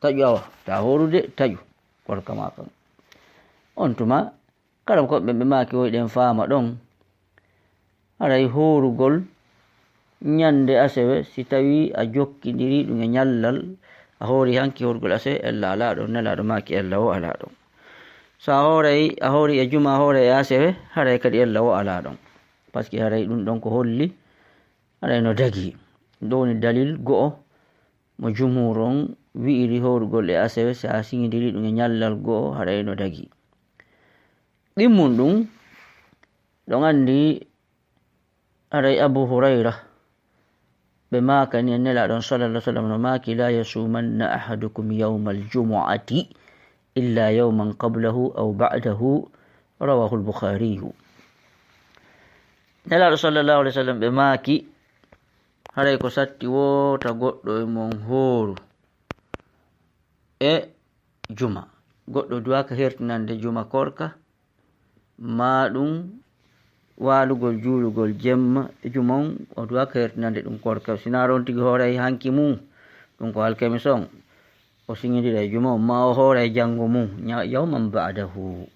taƴu, awa, ta hoorude, taƴu. Korka ma kan. On tuma, karam ko ɓe, ɓe maaki, woy ɗen faama ɗon. Haray hoorugol ñande asewe, si tawi a jokkindiri ɗum e ñallal, a hoori hanki hoorugol asewe, ella alaa ɗon, Nelaaɗo maaki, ella o alaa ɗon. So a hooray, a hoori e juma, a hooray e asewe, haray kadi ella o alaa ɗon. Parce que haray ɗum ɗon ko holli, haray no dagii. Ɗum ɗo woni dalil go'o mo jumhuur on wi'iri hoorugol e asewe, si a siŋindiri ɗum e ñallal go'o, haray no dagii. Ɗimmun ɗum, ɗon anndi haray Abu Hurayra, ɓe maakani en Nelaaɗo on sallallahu alaihi wasallam no maaki, la yasumanna ahadukum yawmal jumu'ati illa yawman qablahu aw ba'dahu, rawahu al-Bukhariyu. Nelaaɗo sallallahu alaihi wasallam ɓe maaki, haray ko satti wota goɗɗo e mon hooru e juma. Goɗɗo duwaaka hertinande juma korka, maa ɗum waalugol juulugol jemma e juma on, o duwaaka hertinande ɗum korka. Si na ɗon tigi hooray hanki mum, ɗum ko alkamis on, o siŋindira e juma on, maa o hooray janngo mum, ña-, yawman ba'dahu.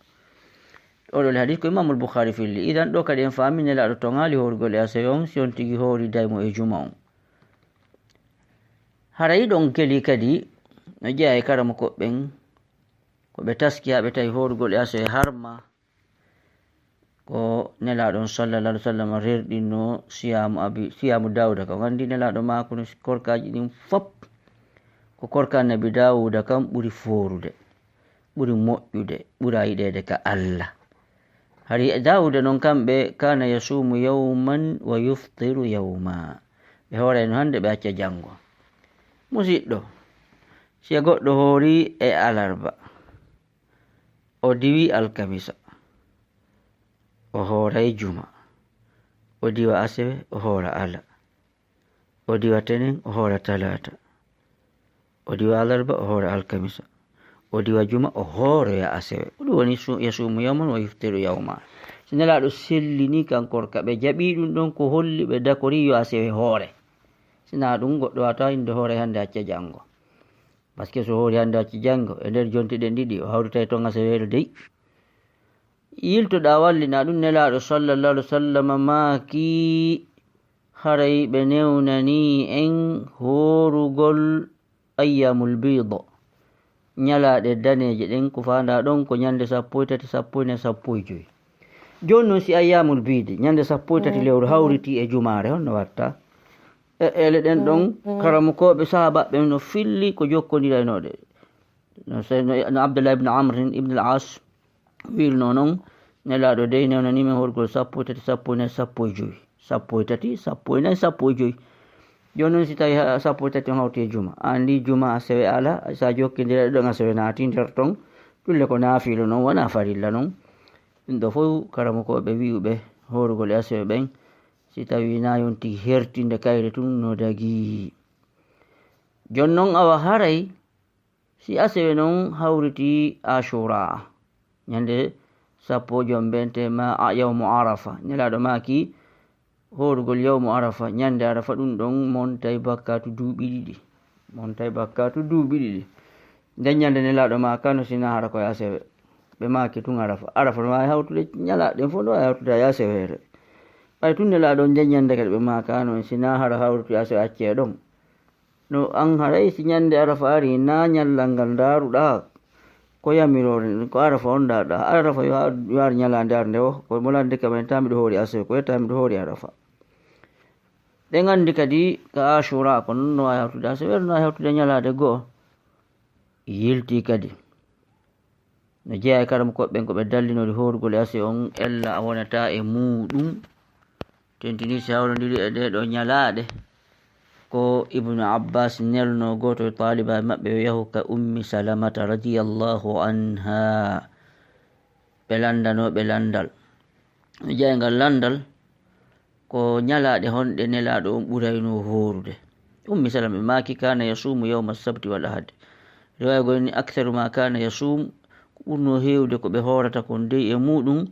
Oɗo le hadis ko Imamul Bukhari filli. Idan ɗo kadi en faami Nelaaɗo toŋaali hoorugol e asewe on, si on tigi hoori daymo e juma on. Haray ɗon keli kadi no jeyaa e karamokooɓe ɓen, ko ɓe taski haa ɓe tawi hoorugol e asewe harma, ko Nelaaɗo on sallallahu alaihi wasallam rerɗinno siyaamu Abi, siyaamu Daawuda kan. On anndi Nelaaɗo maakuno korkaaji ɗin fop, ko korka Annabi Daawuda kan ɓuri foorude, ɓuri moƴƴude, ɓura yiɗeede ka Allah. Hari Daawuda non kamɓe, kana yasuumu yawman wa yuftiru yawma. Ɓe hoorayno hande, ɓe acca janngo. Musiɗɗo, si goɗɗo hoori e alarba, o diwi alkamisa, o hooray juma, o diwa asewe, o hoora ala, o diwa tenen, o hoora talaata, o diwa alarba, o hoora alkamisa, o diwa juma, o hooroya asewe. Ko ɗum woni su-, yasuumu yawman wa yuftiru yawma. Si Nelaaɗo sellini kan korka, ɓe jaɓi ɗum ɗon, ko holli ɓe dakori yo asewe hoore. Sinaa ɗum, goɗɗo waawata innde hoore hannde acca janngo. Parce que so hoori hannde acca janngo, e nder jonte ɗen ɗiɗi, o hawritay toon aseweere dey. Yiltoɗaa wallinaa ɗum, Nelaaɗo sallallahu alaihi wa sallam maaki, haray ɓe newnanii en hoorugol ayyamul biid, ñalaaɗe daneeje ɗen, ko faandaa ɗon ko ñande sappo e tati, sappo e nay, sappo e joy. Jooni noon, si ayyamul biid, ñande sappo e tati lewru hawritii e jumaare, honno watta? E ele ɗen ɗon, karamokooɓe sahaabaaɓe no filli ko jokkondiranooɗe. No se-, no, no Abdullah ibn Amr ibn al-As wirno noon, Nelaaɗo dey newnanii men horgol sappo e tati, sappo e nay, sappo e joy. Sappo e tati, sappo e nay, sappo e joy. Jooni noon, si tawi ha-, sappo e tati on hawti e juma, a anndi juma asewe ala, sa jokkindira ɗe ɗon, asewe naati nder ton, ɗulle ko naafilu noon, wonaa farilla noon. Ɗum ɗo fof karamokooɓe wi'uɓe horugol e asewe ɓen, si tawi na yonti hertinde kayre tun no dagii. Jooni noon, awa haray, si asewe noon hawriti Ashura, ñande sappo jombente ma a-, yawmu Arafa, Nelaaɗo maaki, horugol yawmu Arafa, ñande Arafa, ɗum ɗon montay bakkatu duuɓi ɗiɗi. Montay bakkatu duuɓi ɗiɗi. Nden ñande Nelaaɗo maakano, sinaa hara koye asewe. Ɓe maaki tun Arafa. Arafa no waawi hawtude ñalaaɗe ɗen fof, no waawi hawtude e aseweere. Ɓay tun Nelaaɗo nden ñande kadi ɓe maakano, sinaa hara hawruti asewe accee ɗon. No an haray si ñande Arafa ari, na ñallal ngal ndaaruɗaa, ko yamiroore nden, ko Arafa on ndaaruɗaa. Arafa yo a-, yo ar ñalaande arnde o, ko mo lande ka ɓen, tawi miɗo hoori asewe, ko yetta miɗo hoori Arafa. Ɗen anndi kadi ka Ashura ko non no waawi hawtude asewe, no waawi hawtude ñalaande goo. Yilti kadi. No jeyaa e karamokooɓe ɓen ko ɓe dallinori horugol e asewe on, ella a wonataa e muuɗum. Tentini si hawrondiri e ɗee ɗoo ñalaaɗe, ko Ibnu Abbas nelno gooto e taalibaaɓe maɓɓe yo yahu ka Ummi Salamata radiyallahu anha. Ɓe lanndano ɓe lanndal. No jeyaa e ngal lanndal, ko ñalaaɗe honɗe Nelaaɗo on ɓuraynoo hoorude? Ummi Salama maaki, "Kaana yasuumu yawma sabti wal ahad." Riwaaya goo ni, "Aktharu ma kaana yasuum," ko ɓurnoo heewde ko ɓe hoorata kon dey e muuɗum,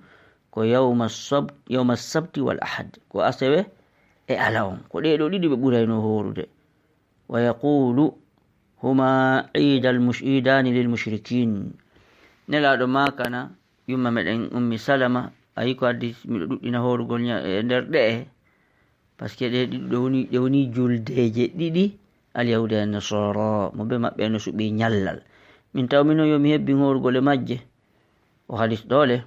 ko yawma sab-, yawma sabti wal ahad, ko asewe e ala on. Ko ɗee ɗoo ɗiɗi ɓe ɓuraynoo hoorude. "Wa yaquulu, huma iidal mush-, iidaani lil mushrikiin." Nelaaɗo maakana yumma meɗen Ummi Salama, a yi ko addi miɗo ɗuɗɗina hoorugol ña-, e nder ɗe'e. Parce que ɗe ɗiɗi ɗo woni, ɗe woni juldeeje ɗiɗi, al yahuuda e nasaara, mo be maɓɓe no suɓii ñallal. Min taw min o yo mi hebbin hoorugol e majje. O hadis ɗoole,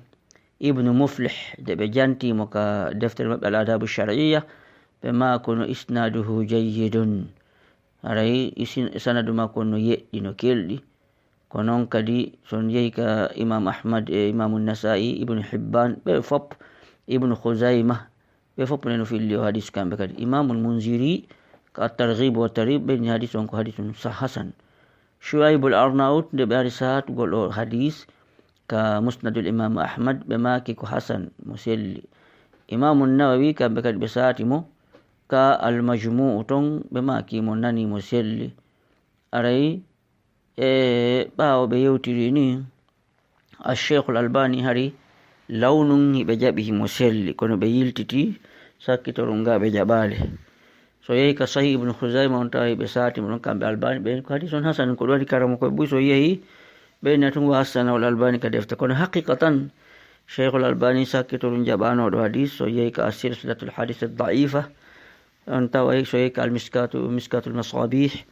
Ibnu Muflih, de ɓe janti mo ka deftere maɓɓe Al Adabu Shar'iyya, ɓe maa kono isnaaduhu jayyidun. Haray isin-, sanadu makko no yeɗɗi, no kelɗi. Ko noon kadi, so on yehi ka Imam Ahmad e Imamu Nasa'i, Ibnu Hibban, ɓe fop, Ibnu Khuzayma, ɓe fop ne no filli o hadis kamɓe kadi. Imamul Munziri, ka At-Targhib wa Tarhib, ɓe ni hadis on ko hadisun sah hasan. Shuaibul Arnaut, nde ɓe ari sahatugol o hadis ka Musnadul Imam Ahmad, ɓe maaki ko hasan, mo selli. Imamu Nawawi, kamɓe kadi ɓe saati mo ka Al Majmu'u ton, ɓe maaki mo nani, mo selli. Aray, e ɓaawo ɓe yewtiri ni, Ash-Shaykhul Albani hari lawnun hiɓe jaɓi himo selli, kono ɓe yiltiti sakkitorun nga ɓe jaɓaali. So yehi ka Sahih Ibn Khuzaima on tawa hiɓe saati mo ɗon kamɓe Albani, ɓen ko hadis on hasan, ko ɗum waɗi karamo koye buy so yehi ɓe na tun wa hassana wal Albani ka defte. Kono haqiqatan Shaykhul Albani sakkitorun jaɓanoɗo hadis so yehi ka As-Silsilatul Hadith Ad-Da'ifa, on taway so yehi ka Al-Miskatu, Miskatul Masabih,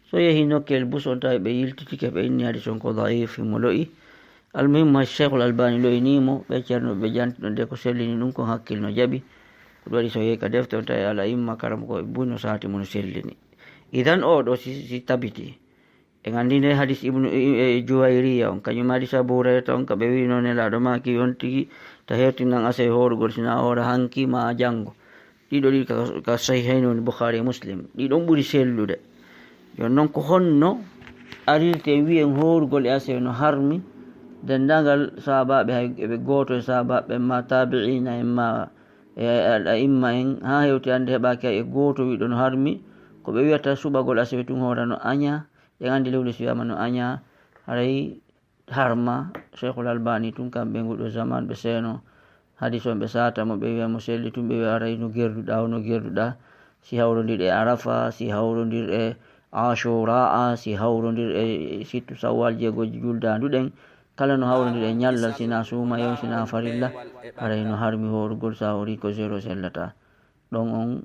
so yehi nokkel bus on tawi ɓe yiltitike, ɓe inni hadis on ko daif, mo lo'i. Almuhimmu hay Shaykhul Albani lo'ini mo, ɓe ceerno ɓe janti ɗon de ko sellini ɗum ko hakkil no jaɓi. Ko ɗum waɗi so yehi ka defte on tawi Al A'imma karamo ko buy no saati mo no sellini. Idan o ɗo si, si tabiti. En anndi nde hadis Ibnu, e, e, Juwayriya on, kañum hadis Abu Hurayrata on, ka ɓe wino Nelaaɗo maaki on tigi, ta hertinan asay hoorugol, sina hoora hanki ma janngo. Ɗiɗo ɗiɗi ka, ka Sahihayni woni Bukhari e Muslim. Ɗiɗon ɓuri sellude. Jooni noon ko honno arirte wiyen hoorugol e asay no harmi? Denndaangal sahaabaaɓe, hay eɓe gooto e sahaabaaɓe en ma taabi'iina en ma e al a'imma en, haa hewti hannde heɓaaki hay e gooto wiɗo no harmi. Ko ɓe wiyata suɓagol asewe tun hoora no aña, en anndi lewle si wiyaama no aña, haray harma. Shaykhul Albani tun kam ɓe nguɗo zaman ɓe seeno hadis on ɓe saata mo, ɓe wiya mo selli tun, ɓe wiya aray no gerduɗaa, o no gerduɗaa. Si hawrondir e Arafa, si hawrondir e Ashura, si hawrondir e sittu Sawwal, jeegoji juldandu ɗen, kala no hawrondir e ñallal, sina suumaye, sina farilla, haray no harmi horugol, sa hori ko zéro sellata. Ɗon on,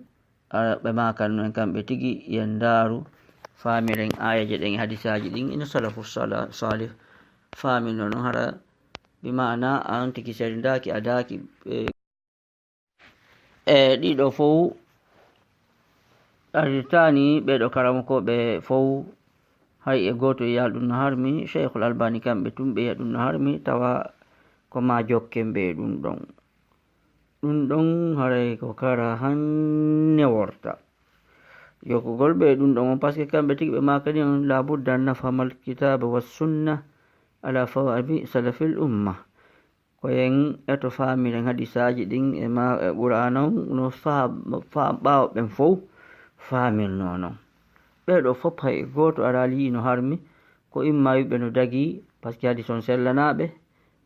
a, ɓe maakan no en kamɓe tigi, yen ndaaru, faamiren aayeeje ɗen e hadisaaji ɗin, ino salafu sala-, salih faaminoo non, hara bi maana a on tigi serindaaki, a daaki, e, e ɗiɗo fow ardirtaani ɓee ɗo karamokooɓe fow, hay e gooto yiyaali ɗum no harmi. Cheikhul Albani kamɓe tun ɓe yiya ɗum no harmi, tawa ko ma jokken ɓe ɗum ɗon. Ɗum ɗon haray ko kara hanne worta. Jokkugol ɓe ɗum ɗon on, parce que kamɓe tigi ɓe maaka ni on, la budda an nafhama al kitaba wa sunna ala fahmi salafil umma. Ko en eto faamiren hadisaaji ɗin e ma, e Qur'aana on, no faa-, faa ɓaawo ɓen fow faamirnoo non. Ɓee ɗo fof hay gooto araali yi'i no harmi, ko imma wi'uɓe no dagii, parce que hadis on sellanaaɓe,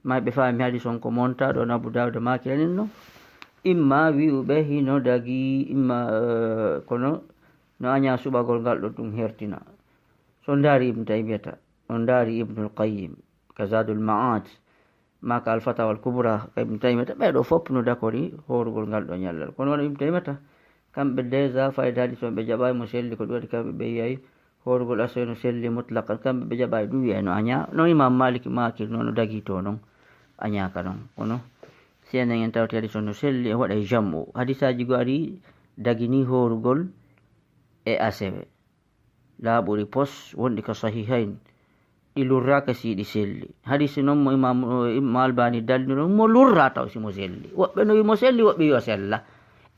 may ɓe faami hadis on ko monta ɗo no Abu Dawuda maakiranin non. Imma wi'uɓe hino dagii, imma, eh, kono no añaa suɓagol ngal ɗo ɗum hertina. So ndaari Ibnu Taymiyata, on ndaari Ibnul Qayyim, ka Zadul Ma'ad, maa ka Al Fatawa Al Kubra, ka Ibnu Taymiyata, ɓee ɗo fof no dakori hoorugol ngal ɗo ñallal. Kono wano Ibnu Taymiyata, kamɓe déjà fayda hadis on ɓe jaɓaay mo selli, ko ɗum waɗi kamɓe ɓe yiyay hoorugol asewe no selli mutlaqan, kamɓe ɓe jaɓaay ɗum, wiyay no añaa. No Imam Malik maakir noon no dagii to non, añaaka non. Kono si enen en tawti hadis on no selli, en waɗay jam'u. Hadisaaji goo ari dagini hoorugol e asewe. Laaɓuri pos wonɗi ka Sahihayn, ɗi lurraaka si ɗi selli. Hadisi non mo Imam, Imam Albani dallinoo, mo lurraa taw si mo selli. Woɓɓe no wi mo selli, woɓɓe wi o sella.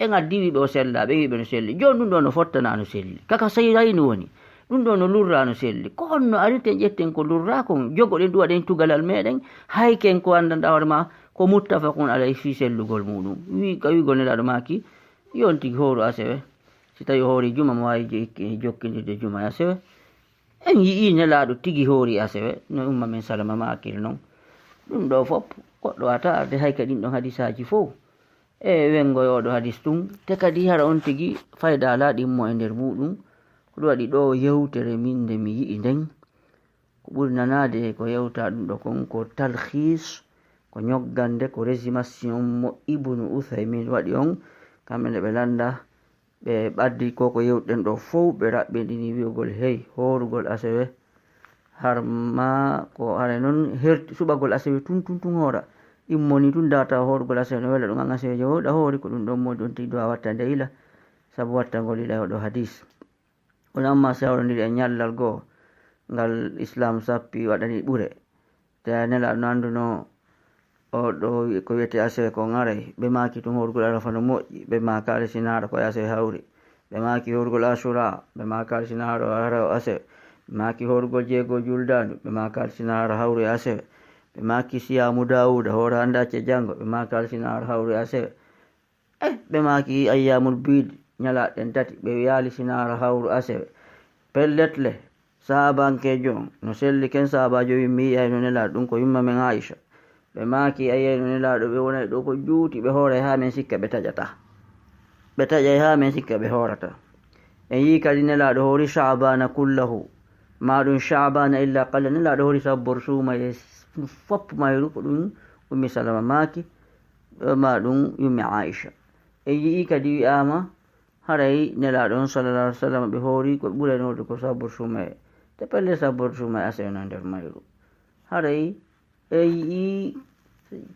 En addi wiɓe o sella, ɓe wiɓe no selli. Jooni ɗum ɗo no fottana no selli. Kaka Sahihayn woni. Ɗum ɗo no lurraa no selli. Ko honno ariten ƴetten ko lurraa kon, jogoɗen ɗum waɗen tugalal meɗen, hay ken ko anndanɗaa hoore ma ko muttafaqun alayhi fii sellugol muɗum. Wi, ka wi'ugol Nelaaɗo maaki, yo on tigi hooru asewe. Si tawi o hoori juma, mo waawi je-, jokkindirde juma e asewe. En yi'ii Nelaaɗo tigi hoori asewe, no umma men salama maakiri non. Ɗum ɗo fof, goɗɗo wata arde hay ka ɗin ɗon hadisaaji fof. E wengoy oo ɗo hadis tun, te kadi hara on tigi fayda alaa ɗimmo e nder muɗum. Ko ɗum waɗi ɗo yewtere min nde mi yi'i nden, ko ɓuri nanaade ko yewta ɗum ɗo kon ko talhiis, ko ñoggande, ko résumation mo Ibnu Uthaymin waɗi on, kamɓe nde ɓe lannda, ɓe ɓaddi ko ko yewtuɗen ɗo fow, ɓe raɓɓinɗini wi'ugol, hey, hoorugol asewe, har ma ko hare non herti suɓagol asewe tun, tun, tun hoora. Immoni tun data hoorugol asewe no wela ɗum an asewe jo, ɗa hoori ko ɗum ɗon modi on tigi duwa watta nde ila, sabu wattangol ila e oɗo hadis. Kono amma si hawrondiri e ñallal goo, ngal Islam sappi waɗani ɓure. Te Nelaaɗo no annduno o ɗo wi-, ko wiyetee asewe ko ŋaray. Ɓe maaki tun horgol Arafa no moƴƴi. Ɓe maakaali si naara ko e asewe hawri. Ɓe maaki horgol Asura. Ɓe maakaali si naara hara o asewe. Ɓe maaki horgol jeego juldaandu. Ɓe maakaali si naara hawri e asewe. Ɓe maaki siyaamu Daawuda, hoore hannde acce janngo. Ɓe maakaali si naara hawri e asewe. Eh, ɓe maaki ayyaamul biid, ñalaaɗe ɗen tati, ɓe yaali sinaara hawru asewe. Pellet le, sahaabankeejo on, no selli ken sahaabaajo wi, mi yi'ay no Nelaaɗo, ɗum ko yumma men Aisha. Ɓe maaki, a yi'ay no Nelaaɗo, ɓe wonay ɗo ko juuti, ɓe hooray haa men sikka ɓe taƴata. Ɓe taƴay haa men sikka ɓe hoorata. En yi'i kadi Nelaaɗo hoori Sha'baana kullahu, maa ɗum Sha'baana illa qalla, Nelaaɗo hoori sabbor suuma e fop mayru, ko ɗum Ummi Salama maaki. Maa ɗum yummi Aisha. En yi'ii kadi wi'aama, haray Nelaaɗo on, sallallahu alaihi wasallam, ɓe hoori ko ɓuraynoode ko sabbur sumaye. Te pelle sabbur sumaye asewe no nder mayru. Haray en yi'ii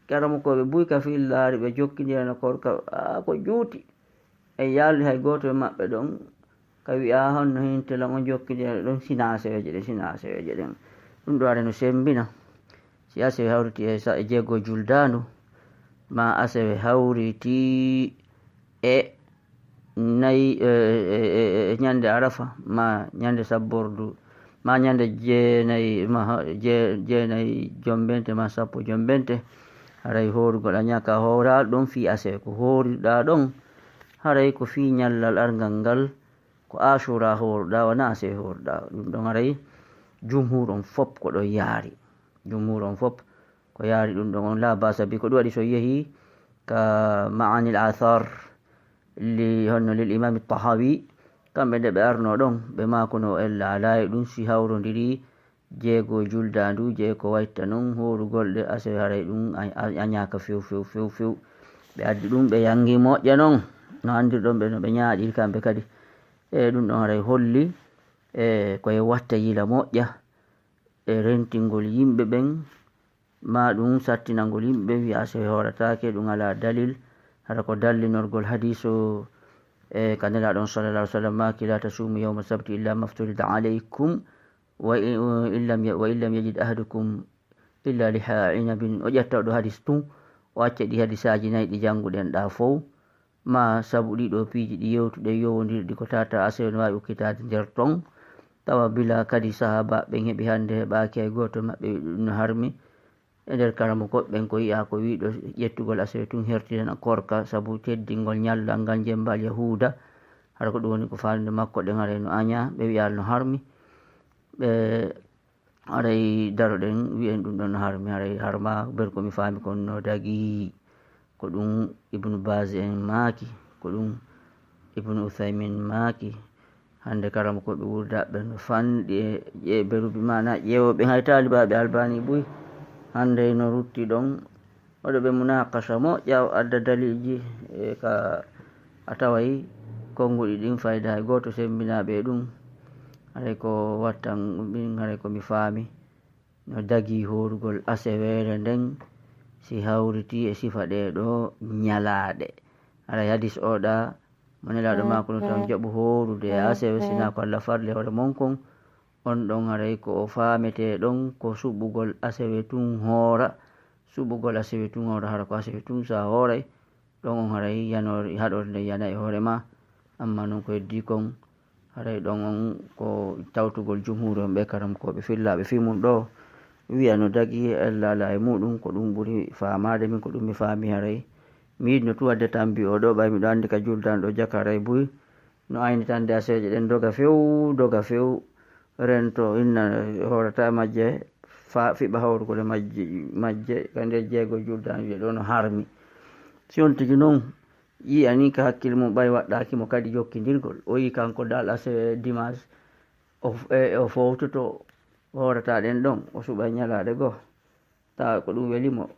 karamokooɓe buy ka fillaari, ɓe jokkindirano korka, aa, ko juuti. En yaaldi hay gooto e maɓɓe ɗon, ka wi'a honno hintelan on jokkindira ɗon, sina aseweeje ɗen, sina aseweeje ɗen. Ɗum ɗo ara no sembina. Si asewe hawriti e sa-, e jeego juldaandu, ma asewe hawriti e nayi, e, e, e, e, e ñande Arafa, ma ñande sabbordu, ma ñande jeenayi, ma ha-, je-, jeenayi jombente, ma sappo jombente, haray hoorugol a ñaaka hooraal ɗon fii asewe. Ko hooruɗaa ɗon, haray ko fii ñallal arngal ngal, ko Ashura hooruɗaa, wonaa asewe hooruɗaa. Ɗum ɗon haray jumhur on fop ko ɗo yaari. Jumhur on fop ko yaari ɗum ɗon on, laa ba'sa bi. Ko ɗum waɗi so yehii ka Ma'anil Athar, li honno lil imami Tahawi, kamɓe nde ɓe arno ɗon, ɓe maakuno ella alaa e ɗum si hawrondiri jeego juldandu, jee ko wayta non hoorugol ɗe asewe haray ɗum a-, a-, añaaka few, few, few, few. Ɓe addi ɗum, ɓe yangi moƴƴa non, no anndirɗon ɓe no ɓe ñaaɗiri kamɓe kadi. E ɗum ɗon haray holli, e koye watta yila moƴƴa, e rentingol yimɓe ɓen, ma ɗum sattinangol yimɓe ɓen, wi'a asewe hoorataake, ɗum alaa dalil, hara ko dallinorgol hadiis o, e ka Nelaaɗo on sallallahu alaihi wasallam maaki, "La tasumu yawma sabti illa mafturida alaykum, wa in, in lam ya-, wa in lam yajid ahadukum illa liha inabin." O ƴetta ɗo hadiis tun, o acca ɗi hadiisaaji nayi ɗi jannguɗen ɗa fow, ma sabu ɗiɗo piiji ɗi yewtuɗen yowondirɗi ko tata asewe no waawi ukkitaade nder ton, tawa bila kadi sahaabaaɓe ɓen heɓi hannde heɓaaki hay gooto maɓɓe wi'i ɗum no harmi. E nder karamokooɓe ɓen ko yi'aa ko wi'uɗo ƴettugol asewe tun hertinana korka sabu teddingol ñallal ngal jemmbal Yahuuda. Hara ko ɗum woni ko faalude makko ɗen haray no añaa, ɓe wi'aali no harmi. Ɓe haray daroɗen wi'en ɗum ɗon no harmi, haray harma ber ko mi faami kon no dagi. Ko ɗum Ibnu Baz en maaki, ko ɗum Ibnu Uthaymin maaki. Hannde karamokooɓe wuurdaaɓe no fanɗi e ƴe-, beruɓe maana ƴeewooɓe hay taalibaaɓe Albani buy. Hannde no rutti ɗon, waɗuɓe munaqasha moƴƴa o adda dalilji, e ka a taway konnguɗi ɗin fayda hay gooto semmbinaaɓe e ɗum. Haray ko wattan ɗum ɗin, haray ko mi faami. No dagii hoorugol aseweere nden, si hawritii e sifa ɗee ɗoo ñalaaɗe. Haray hadiis oo ɗaa, mo Nelaaɗo maako no tan jaɓu hoorude e asewe, sinaa ko Alla farli hoore mon kon, on ɗon haray ko o faametee ɗon ko suɓugol asewe tun hoora, suɓugol asewe tun hoora, hara ko asewe tun sa hooray, ɗon on haray yanoore, haɗorde nden yana e hoore ma, amma non ko heddii kon, haray ɗon on ko tawtugol jumhuuri on ɓe karamokooɓe fillaaɓe fii mun ɗoo, wi'a no dagii, ella alaa e muuɗum, ko ɗum ɓuri faamaade min, ko ɗum mi faami haray. Mi yiɗno tun wadde tambi oo ɗoo, ɓay miɗo anndi ka juldanɗo jakaray buy, no aynitande aseweeje ɗen doga few, doga few, rento inna hoorata majje, fa-, fiɓa hawrugol e majje, majje, ka nder jeego juldanɗo ɗoo no harmi. Si on tigi non, yi'ani ka hakkille mum ɓay waɗɗaaki mo kadi jokkindirgol. O yi'i kanko dal asewe dimanche, o f-, e, o fowtoto hoorata ɗen ɗon, o suɓa ñalaaɗe goo. Tawa ko ɗum weli mo,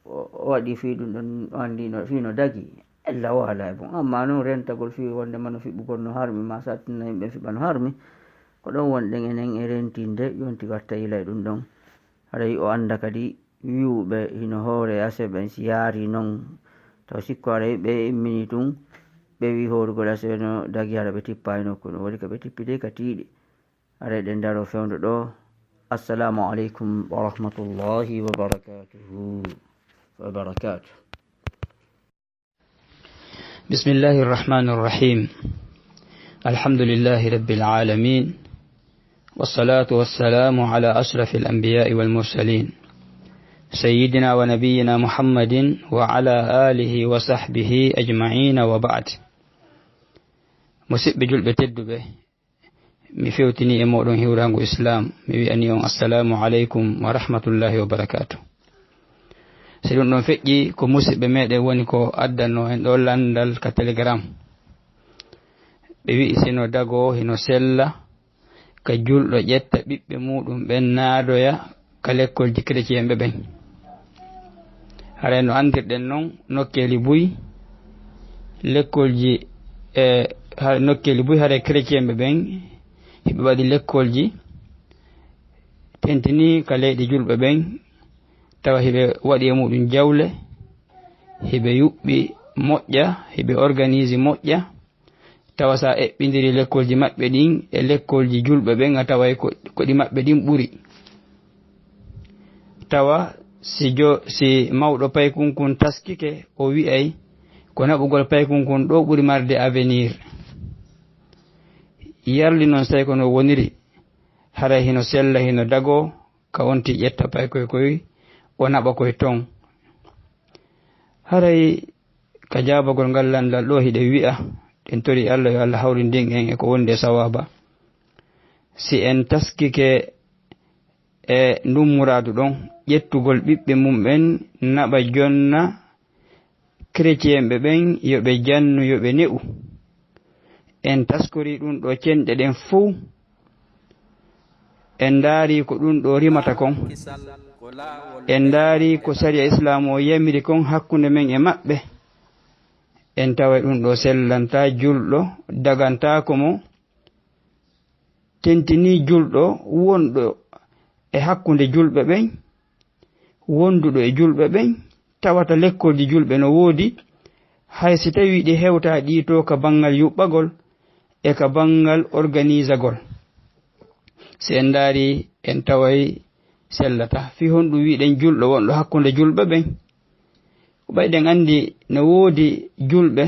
o, o waɗi fii ɗum ɗon, o anndi no, fii no dagi. Ella o alaa e bon. Amma non rentagol fii wonde ma no fiɓugol no harmi, ma sattina yimɓe fiɓa no harmi. Ko ɗon wonɗen enen e rentinde, yonti watta yila e ɗum ɗon. Haray o annda kadi wi'uɓe hino hoore asewe ɓen si yaari non, taw sikko haray ɓe immini tun, ɓe wi'i hoorugol asewe no dagi hara ɓe tippaay nokku no. Woni ka ɓe tippi dey ka tiiɗi. Haray ɗen daro fewndo ɗoo. Assalamu aleykum wa rahmatullahi wa barakatuhu. Wa barakatuh. بسم الله الرحمن الرحيم. الحمد لله رب العالمين. والصلاة والسلام على أشرف الأنبياء والمرسلين. سيدنا ونبينا محمد وعلى آله وصحبه أجمعين وبعد. Musidɓe julɓe tedduɓe, mi fewtini e mooɗon hiwraango Islaam, mi wi'ani on assalaamu aleykum wa rahmatullahi wa barakaatu. Si ɗum ɗon feƴƴi, ko musidɓe meɗen woni ko addanno en ɗo lanndal ka Telegram. Ɓe wi'i sino dagoo, hino sella, ka julɗo ƴetta ɓiɓɓe muuɗum ɓen naadoya ka lekkolji kereciyemɓe ɓen. Haray no anndirɗen non, nokkeeli buy, lekkolji, e, ha-, nokkeeli buy haray kereciyemɓe ɓen, hiɓe waɗi lekkolji, tentinii ka leyɗe julɓe ɓen, tawa hiɓe waɗi e muɗum jawle, hiɓe yuɓɓi moƴƴa, hiɓe organise moƴƴa, tawa sa eɓɓindiri lekkolji maɓɓe ɗin e lekkolji julɓe ɓen, a taway ko, ko ɗi maɓɓe ɗin ɓuri. Tawa si jo-, si mawɗo paykun kun taskike, o wi'ay ko naɓugol paykun kun ɗo ɓuri marde avenir. Yarli non say ko no woniri, haray hino sella, hino dagoo, ka wonti ƴetta paykoy koy, o naɓa koy ton. Haray ka jaabagol ngal lanndal ɗo hiɗen wi'a, ɗen tori Allah yo Allah hawrindin en e ko wondi e sawaaba. Si en taskike e ndun muraadu ɗon, ƴettugol ɓiɓɓe mum ɓen naɓa jonna Kereciyeenɓe ɓen yo ɓe jannu, yo ɓe ne'u. En taskorii ɗun ɗoo cenɗe ɗen fow. En ndaarii ko ɗun ɗoo rimata kon. En ndaarii ko sariya Islaamu on yamiri kon hakkunde men e maɓɓe. En taway ɗun ɗoo sellantaa julɗo, dagantaako mo, tentinii julɗo wonɗo e hakkunde julɓe ɓen, wonduɗo e julɓe ɓen, tawata lekkolji julɓe no woodi, hay si tawii ɗi hewtaa ɗii too ka banngal yuɓɓagol e ka banngal organisagol. Si en ndaarii, en taway sellataa. Fii honɗun wi'uɗen julɗo wonɗo hakkunde julɓe ɓen? Ko ɓay ɗen anndi no woodi julɓe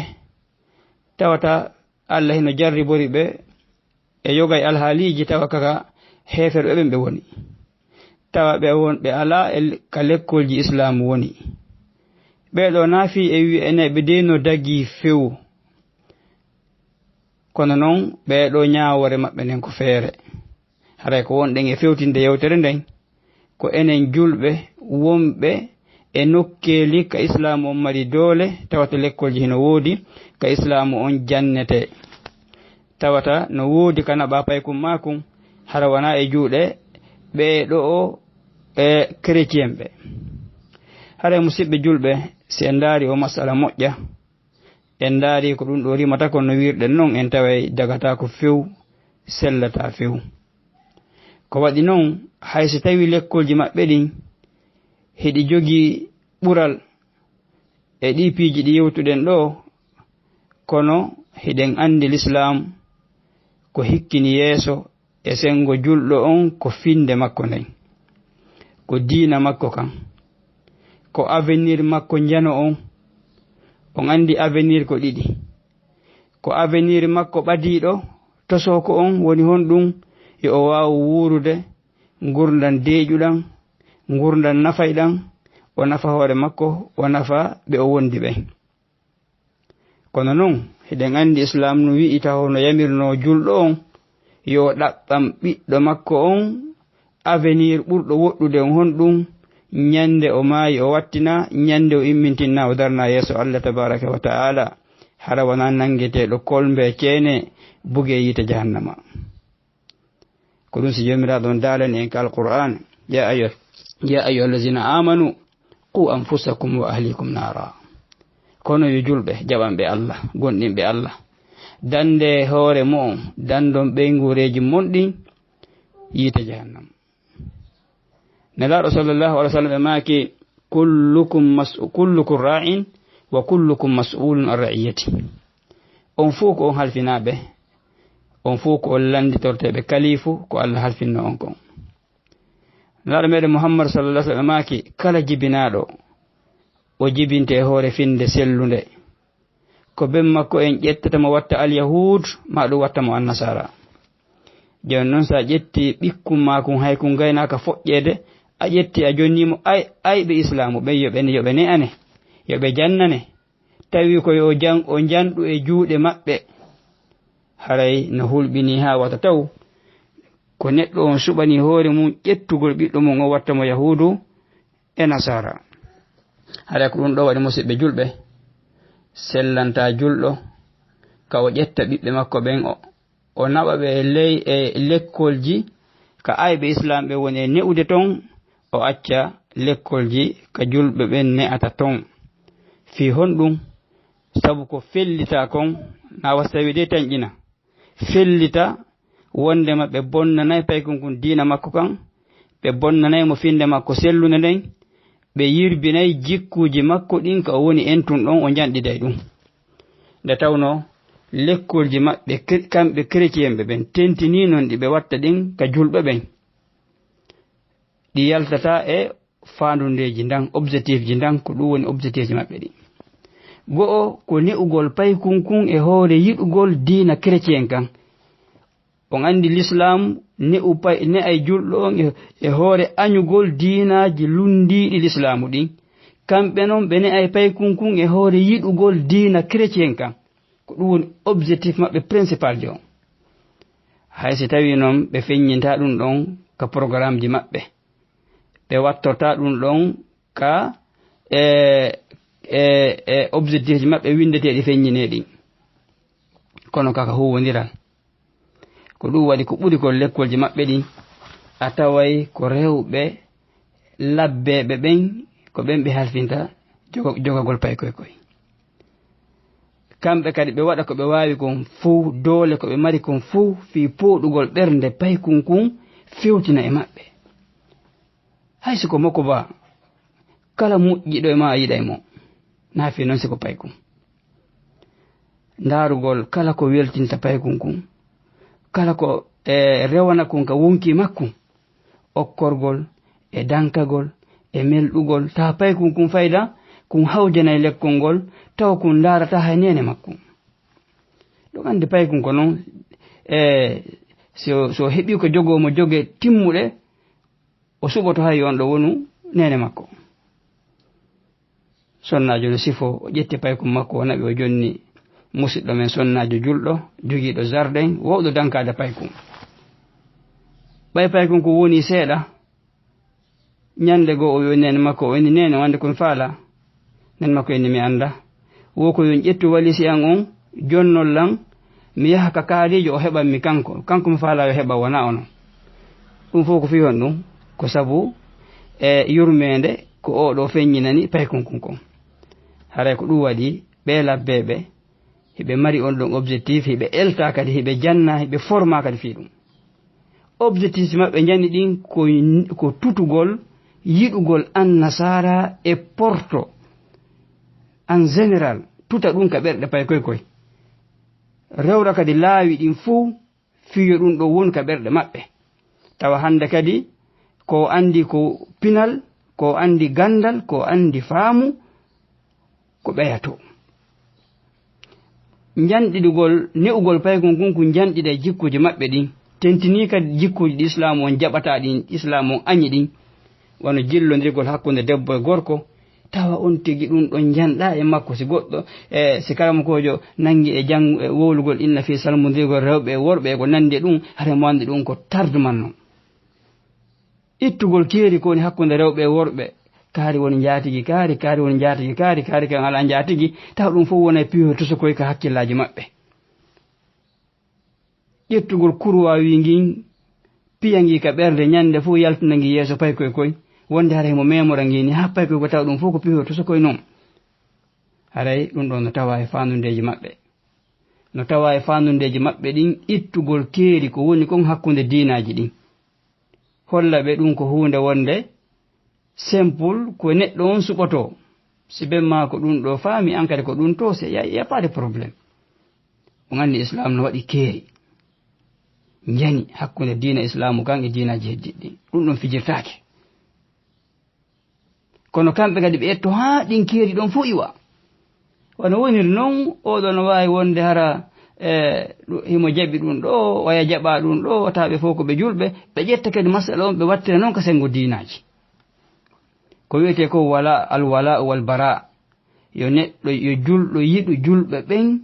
tawata Alla hino jarribori ɓe e yoga e alhaaliiji, tawa ka, ka heeferɓe ɓen ɓe woni. Tawa ɓe won, ɓe alaa e le-, ka lekkolji Islaamu woni. Ɓee ɗoo naafii e wi'eneeɓe dey no dagii few. Kono non, ɓee ɗoo ñaawoore maɓɓe nden ko feere. Haray ko wonɗen e fewtinde yewtere nden, ko enen julɓe wonɓe e nokkeeli ka Islaamu on mari doole, tawata lekkolji hino woodi ka Islaamu on jannetee. Tawata no woodi ka naɓaa paykun maakun, hara wanaa e juuɗe ɓee ɗoo e kereciyeenɓe. Haray musiɓɓe julɓe, si en ndaarii oo masala moƴƴa, en ndaarii ko ɗun ɗoo rimata kon no wi'irɗen non, en taway dagataako few, sellataa few. Ko waɗi non, hay si tawii lekkolji maɓɓe ɗin hiɗi jogii ɓural e ɗii piiji ɗi yewtuɗen ɗoo, kono hiɗen anndi Lislaam ko hikkini yeeso e senngo julɗo on ko finnde makko nden, ko diina makko kan, ko avenir makko njano on. On anndi avenir ko ɗiɗi. Ko avenir makko ɓadiiɗo, tosooko on, woni honɗun? Yo o waawu wuurude ngurndan deeƴuɗan, ngurndan nafayɗan, o nafa hoore makko, o nafa ɓe o wondi ɓen. Kono non, hiɗen anndi Islaam no wi'i taho no yamirnoo julɗo on, yo o ɗaɓɓan ɓiɗɗo makko on avenir ɓurɗo woɗɗude on, honɗun? Ñande o maayi, o wattina, ñande o immintinna, o darna yeeso Allah tabaaraka wa ta'ala, hara wanaa nanngeteeɗo kolmbe ceene, bugee yiite jahannama. Ko ɗun si Joomiraaɗo on daalani en ka Alqur'aan, "Ya ayyuha, ya ayyuhallazina amanu, qu anfusakum wa ahlikum naara." Kono yo julɓe, jaɓanɓe Allah, gomɗinɓe Allah, dande hoore mo'on, dandon ɓeynguureeji mon ɗin yiite jahannama. Nelaaɗo sallallahu alaihi wasallam ɓe maaki, "Kullukum mas-, kullukum ra'in wa kullukum mas'ulun an ra'iyati." On fow ko on halfinaaɓe, on fow ko on lannditorteeɓe kaliifu ko Allah halfinno on kon. Nelaaɗo meɗen Muhammad sallallahu alaihi wasallam ɓe maaki, kala jibinaaɗo, o jibinte e hoore finnde sellunde. Ko ben makko en ƴettata mo watta Alyahuud, maa ɗum watta mo Annasaara. Jooni non, so a ƴetti ɓikkun maa kun, hay kun gaynaaka foƴƴeede, a ƴetti a jonni mo, ay, ayɓe Islaamu ɓen, yo ɓe, yo ɓe ne'ane, yo ɓe jannane, tawi ko yo jan-, o janɗu e juuɗe maɓɓe. Haray no hulɓinii haa wata taw ko neɗɗo on suɓanii hoore mun ƴettugol ɓiɗɗo mun o watta mo Yahuudu e Nasaara. Haray ko ɗum ɗoo waɗi, musiɓɓe julɓe, sellantaa julɗo ka o ƴetta ɓiɓɓe makko ɓen, o, o naɓa ɓe e ley, e lekkolji ka ayɓe Islaam ɓe woni e ne'ude ton, o acca lekkolji ka julɓe ɓen ne'ata ton. Fii honɗum? Sabu ko fellita kon, na wasa tawi de tanƴina. Fellita wondema ɓe bonnanay paykun kun diina makko kan, ɓe bonnanay mo finnde makko sellunde nden, ɓe yirbinay jikkuuji makko ɗin ka o woni entun ɗon, o njanɗiday ɗum. Nde tawnoo lekkolji maɓɓe, kre-, kamɓe kereciyeenɓe ɓen, tentinii non ɗi ɓe watta ɗin ka julɓe ɓen. Ɗi yaltataa e faandundeeji ndan, objectif ji ndan, ko ɗum woni objectif ji maɓɓe ɗin. Go'o ko ne'ugol paykun kun e hoore yiɗugol diina kerecien kan. On anndi Lislaam ne'u pay-, ne'ay julɗo on e, e hoore añugol diinaaji lunndiiɗi Lislaamu ɗin. Kamɓe non ɓe ne'ay paykun kun e hoore yiɗugol diina kerecien kan. Ko ɗum woni objectif maɓɓe principal jo. Hay si tawii non ɓe feññintaa ɗum ɗon ka programmeji maɓɓe, ɓe wattortaa ɗum ɗon ka, e, e, e objectifji maɓɓe winndeteeɗi feññineeɗi. Kono kaka huuwondiral. Ko ɗum waɗi ko ɓuri ko lekkolji maɓɓe ɗin, a taway ko rewɓe labbeeɓe ɓen, ko ɓen ɓe halfinta jogo-, jogagol paykoy koy. Kamɓe kadi ɓe waɗa ko ɓe waawi kon fow, doole ko ɓe mari kon fow, fii pooɗugol ɓernde paykun kun fewtina e maɓɓe. Hay si ko mokko ba, kala moƴƴiɗo e ma a yiɗay mo, na fii non si ko paykun. Ndaarugol kala ko weltinta paykun kun, kala ko e rewana kun ka wonki makkun, okkorgol, e dankagol, e melɗugol, tawa paykun kun fayda, kun hawjanay lekkol ngol, tawa kun ndaarata hay neene makkun. Ɗum anndi paykun ko non, e so, so heɓi ko jogoo mo joge timmuɗe, o suɓoto hay on ɗo wonu neene makko. Sonnaajo no sifo, o ƴetti paykun makko, o naɓi, o jonni musiɗɗo men sonnaajo julɗo, jogiiɗo jardin, wowɗo dankaade paykun. Ɓay paykun ko woni seeɗa, ñande goo o wi'i neene makko, o inni, "Neene, wande ko mi faala." Neene makko inni, "Mi annda." Wo ko yo ƴettu walisi an on, jonnol lan, mi yaha ka kaaliijo, o heɓan mi kanko. Kanko mi faala yo heɓa, wona ono. Ɗum fof ko fii honɗum? Ko sabu e yurmeende ko oo ɗoo feññinani paykun kun kon. Haray ko ɗum waɗi ɓee labbeeɓe hiɓe mari on ɗon objectif, hiɓe elta kadi, hiɓe janna, hiɓe forma kadi fii ɗum. Objectif maɓɓe njani ɗin ko, ko tutugol yiɗugol annasaara e porto en général, tuta ɗum ka ɓerɗe paykoy koy. Rewra kadi laawi ɗin fow fii yo ɗum ɗo won ka ɓerɗe maɓɓe. Tawa hannde kadi ko anndi ko pinal, ko anndi ganndal, ko anndi faamu, ko ɓeyato. Njanɗidugol, ne'ugol paykun kun, kun njanɗida e jikkuuji maɓɓe ɗin. Tentinii kadi jikkuuji ɗi Islaamu on jaɓata ɗin, Islaamu on añi ɗin. Wano jillondirgol hakkunde debbo e gorko, tawa on tigi ɗum ɗon njanɗa e makko. Si goɗɗo, e, si karamokoojo nangi e jang-, e wowlugol inna fii salmondirgol rewɓe e worɓe e ko nandi e ɗum, hare mo anndi ɗum ko tarduman non. Ittugol keeri ko woni hakkunde rewɓe e worɓe, kaari woni njaatigi kaari, kaari woni njaatigi kaari, kaari kan alaa njaatigi, tawa ɗum fof wona e piyo tosokoy ka hakkillaaji maɓɓe. Ƴettugol kurwa wi ngin, piya ngi ka ɓernde, ñande fof yaltina ngi yeeso paykoy koy, wonde hara himo memora ngi ni, haa paykoy koy tawa ɗum fof ko piyo tosokoy non. Haray ɗum ɗon no tawa e faandudeeji maɓɓe. No tawa e faandudeeji maɓɓe ɗin ittugol keeri ko woni kon hakkunde diinaaji ɗin. Holla ɓe ɗum ko huunde wonde simple, ko neɗɗo on suɓotoo. Si ben maa ko ɗum ɗo faami, an kadi ko ɗum to, c'est, y a, y a pas de problème. On anndi Islam no waɗi keeri. Njani hakkunde diina Islaamu kan e diinaaji heddiɗi ɗin. Ɗum ɗon fijirtaake. Kono kamɓe kadi ɓe etto haa ɗin keeri ɗon fof iwa. Wano woniri non, oɗo no waawi wonde hara, e, ɗu-, himo jaɓi ɗum ɗo, waya jaɓa ɗum ɗo, wata ɓe fof ko ɓe julɓe, ɓe ƴetta kadi masala on, ɓe wattira non ka senngo diinaaji. Ko wiyetee ko wala, al wala wal bara. Yo neɗɗo, yo julɗo yiɗu julɓe ɓen,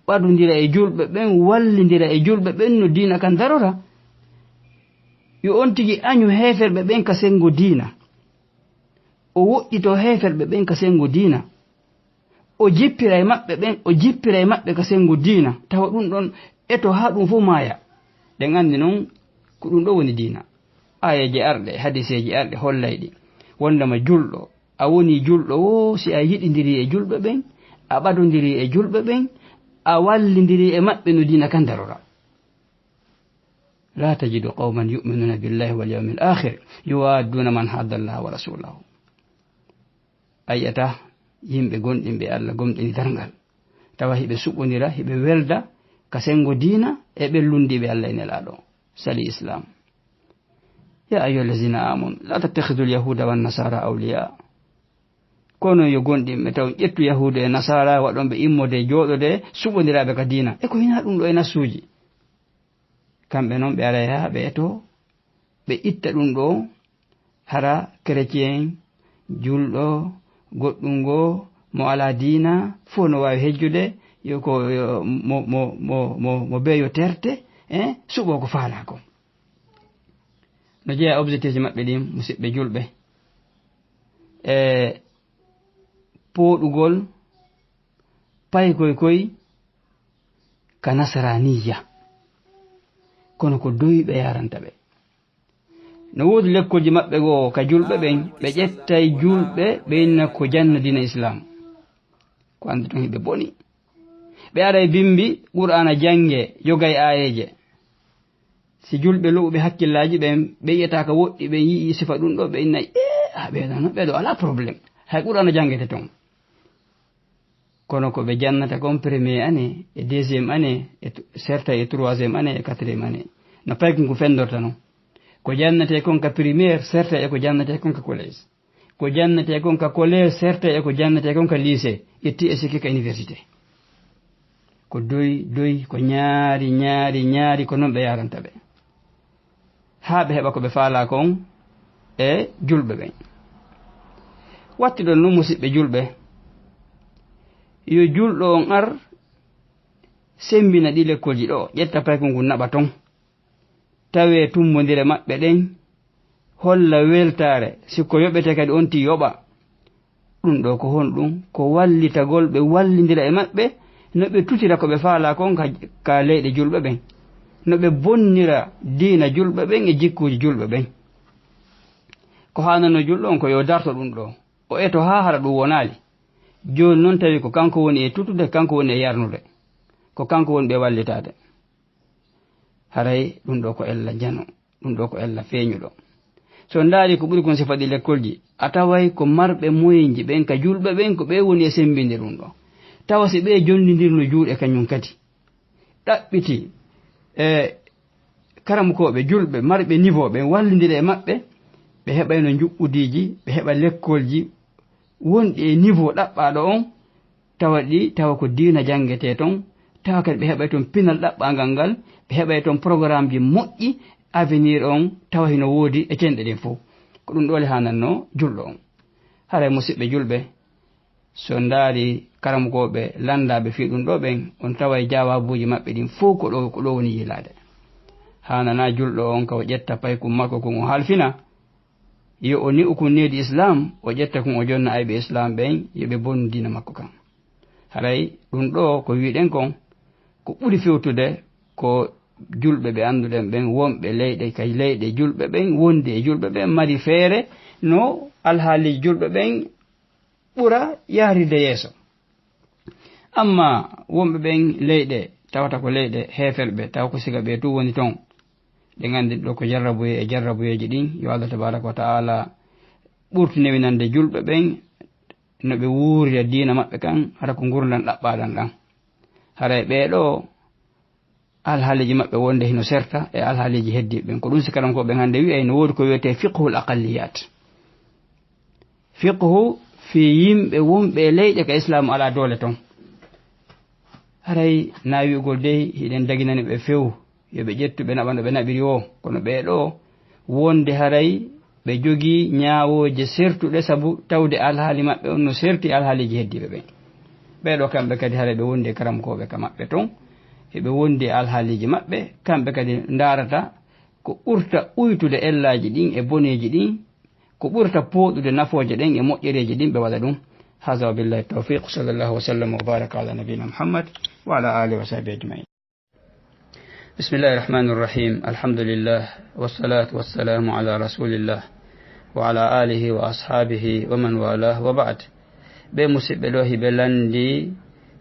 ɓadondira e julɓe ɓen, wallindira e julɓe ɓen no diina kan darora. Yo on tigi añu heeferɓe ɓen ka senngo diina. O woɗɗitoo heeferɓe ɓen ka senngo diina. O jippira e maɓɓe ɓen, o jippira e maɓɓe ka senngo diina. Tawa ɗum ɗon eto haa ɗum fof maaya. Ɗen anndi non ko ɗum ɗo woni diina. Aayeeje arɗe, hadiseeji arɗe hollayɗi. Wondema julɗo, a woni julɗo wo si a yiɗindiri e julɓe ɓen, a ɓadondiri e julɓe ɓen, a wallindiri e maɓɓe no diina kan darora. لا تجد قوما يؤمنون بالله واليوم الآخر يوادون من حاد الله ورسوله. A yi'ataa yimɓe gomɗinɓe Allah, gomɗini darngal, tawa hiɓe suɓondira, hiɓe welda ka senngo diina e ɓen lunndiiɓe Allah e Nelaaɗo, sali Islaam. يا أيها الذين آمنوا لا تتخذوا اليهود والنصارى أولياء. Kono yo gomɗinɓe taw ƴettu Yahuudu e Nasaara, waɗon ɓe immode, jooɗode, suɓondiraaɓe ka diina. E ko hinaa ɗum ɗo e nassuuji. Kamɓe non ɓe aray haa ɓe eto, ɓe itta ɗum ɗo, hara chrétien, julɗo, goɗɗum ngo, mo alaa diina, fof no waawi hejjude, yo ko, yo mo, mo, mo, mo, mo beyo terte, eh, suɓo ko faalaa ko. No jeyaa objectif ji maɓɓe ɗin, musidɓe julɓe. E pooɗugol paykoy koy ka nasaraaniyya. Kono ko doyɓe yaranta ɓe. No woodi lekkolji maɓɓe goo ka julɓe ɓen, ɓe ƴettay julɓe ɓe inna ko janna diina Islaam. Ko anndi tun hiɓe boni. Ɓe ara e bimbi Qur'aana jannge, jogay aayeeje. Si julɓe lo'uɓe hakkillaaji ɓen, ɓe yi'ata ka woɗɗi, ɓe yi'i sifa ɗun ɗoo, ɓe inna, "Ee, a ɓee ɗoo, ɓee ɗoo alaa problème. Hay Qur'aana janngete ton." Kono ko ɓe jannata kon premier année, e deuxième année, e t-, certains e troisième année, e quatrième année. No paykunku fendorta non. Ko jannatee kon ka primaire, certains e ko jannatee kon ka collège. Ko jannatee kon ka collège, certains e ko jannatee kon ka lycée, ƴetti e sikki ka université. Ko doy, doy, ko ñaari, ñaari, ñaari, ko non ɓe yaranta ɓe. Haa ɓe heɓa ko ɓe faalaa kon e julɓe ɓen. Watti ɗon non, musiɓɓe julɓe, yo julɗo on ar semmbina ɗii lekkolji ɗoo, ƴetta paykunku naɓa ton. Tawee tummbondire maɓɓe ɗen holla weltaare, si ko yoɓetee kadi on tii yoɓa. Ɗun ɗoo ko honɗun? Ko wallitagol ɓe, wallindira e maɓɓe, no ɓe tutira ko ɓe faalaa kon ka, ka leyɗe julɓe ɓen, no ɓe bonnira diina julɓe ɓen e jikkuuji julɓe ɓen. Ko haananoo julɗo on ko yo darto ɗun ɗoo, o eto haa hara ɗun wonaali. Jooni non tawi ko kanko woni e tutude, kanko woni e yarnude, ko kanko woni ɓe wallitaade. Haray ɗun ɗoo ko ella njano, ɗun ɗoo ko ella feeñuɗo. Si on ndaari ko ɓuri kon sifa ɗii lekkolji, a taway ko marɓe moyenji ɓen ka julɓe ɓen, ko ɓe woni e semmbinde ɗun ɗoo. Tawa si ɓe jonndidirno juuɗe kañun kadi, ɗaɓɓiti e karamokooɓe julɓe marɓe niveau ɓen, wallindira e maɓɓe, ɓe heɓayno njuɓɓudiiji, ɓe heɓa lekkolji wonɗi e niveau ɗaɓɓaaɗo on, tawa ɗi, tawa ko diina janngetee ton, tawa kadi ɓe heɓay ton pinal ɗaɓɓaangal ngal, ɓe heɓay ton programmeji moƴƴi, avenir on tawa hino woodi e cenɗe ɗen fow. Ko ɗun ɗoo le haanannoo julɗo on. Haray musiɓɓe julɓe, si on ndaari karamokooɓe lanndaaɓe fii ɗun ɗoo ɓen, on taway jawaabuuji maɓɓe ɗin fow ko ɗoo, ko ɗoo woni yiilaade. Haananaa julɗo on ka o ƴetta paykun makko kun o halfina, yo o ni'u kun needi Islaam, o ƴetta kun o jonna ayɓe Islaam ɓen, yo ɓe bonnu diina makko kan. Haray ɗun ɗoo ko wi'uɗen kon, ko ɓuri fewtude ko julɓe ɓe annduɗen ɓen, wonɓe leyɗe, kay leyɗe julɓe ɓen, wondi e julɓe ɓen, mari feere no alhaaliiji julɓe ɓen ɓura yahride yeeso. Amma wonɓe ɓen leyɗe, tawata ko leyɗe heeferɓe, tawa ko siga ɓe tun woni ton, ɗen anndi ɗoo ko jarrabuye e jarrabuyeeji ɗin, yo Allah tabaaraka wa ta'aala ɓurtu newinande julɓe ɓen no ɓe wuurira diina maɓɓe kan, hara ko ngurndan ɗaɓɓaaɗan ɗan. Haray ɓee ɗoo, alhaaliiji maɓɓe wonde hino serta e alhaaliiji heddiiɓe ɓen. Ko ɗun sikkankooɓe ɓen hannde wi'ay no woodi ko wi'etee fiqhul aqalliyaat. Fiqhu fii yimɓe wonɓe e leyɗe ka Islaamu alaa doole ton. Haray na wi'ugol dey hiɗen daginani ɓe few, yo ɓe ƴettu ɓe naɓa no ɓe naɓiri woo. Kono ɓee ɗoo wonde haray ɓe jogii ñaawooje sertuɗe sabu tawde alhaali maɓɓe on no serti alhaaliiji heddiiɓe ɓen. Ɓee ɗoo kamɓe kadi haray ɓe wondi e karamokooɓe ka maɓɓe ton, hiɓe wondi e alhaaliiji maɓɓe, kamɓe kadi ndaarata ko ɓurta uytude ellaaji ɗin e boneeji ɗin, ko ɓurta pooɗude nafooje ɗen e moƴƴereeji ɗin ɓe waɗa ɗun. Haza wa billahi tawfiq, sallallahu wa sallam wa baraka ala nabiyina Muhammad wa ala alihi wa sahbihi ajmain. Bismillahi rahmani rahim. Alhamdulillah. Wassalatu wassalamu ala rasulillah wa ala alihi wa ashabihi wa man walah wa ba'd. Ɓee musiɓɓe ɗoo hiɓe lanndi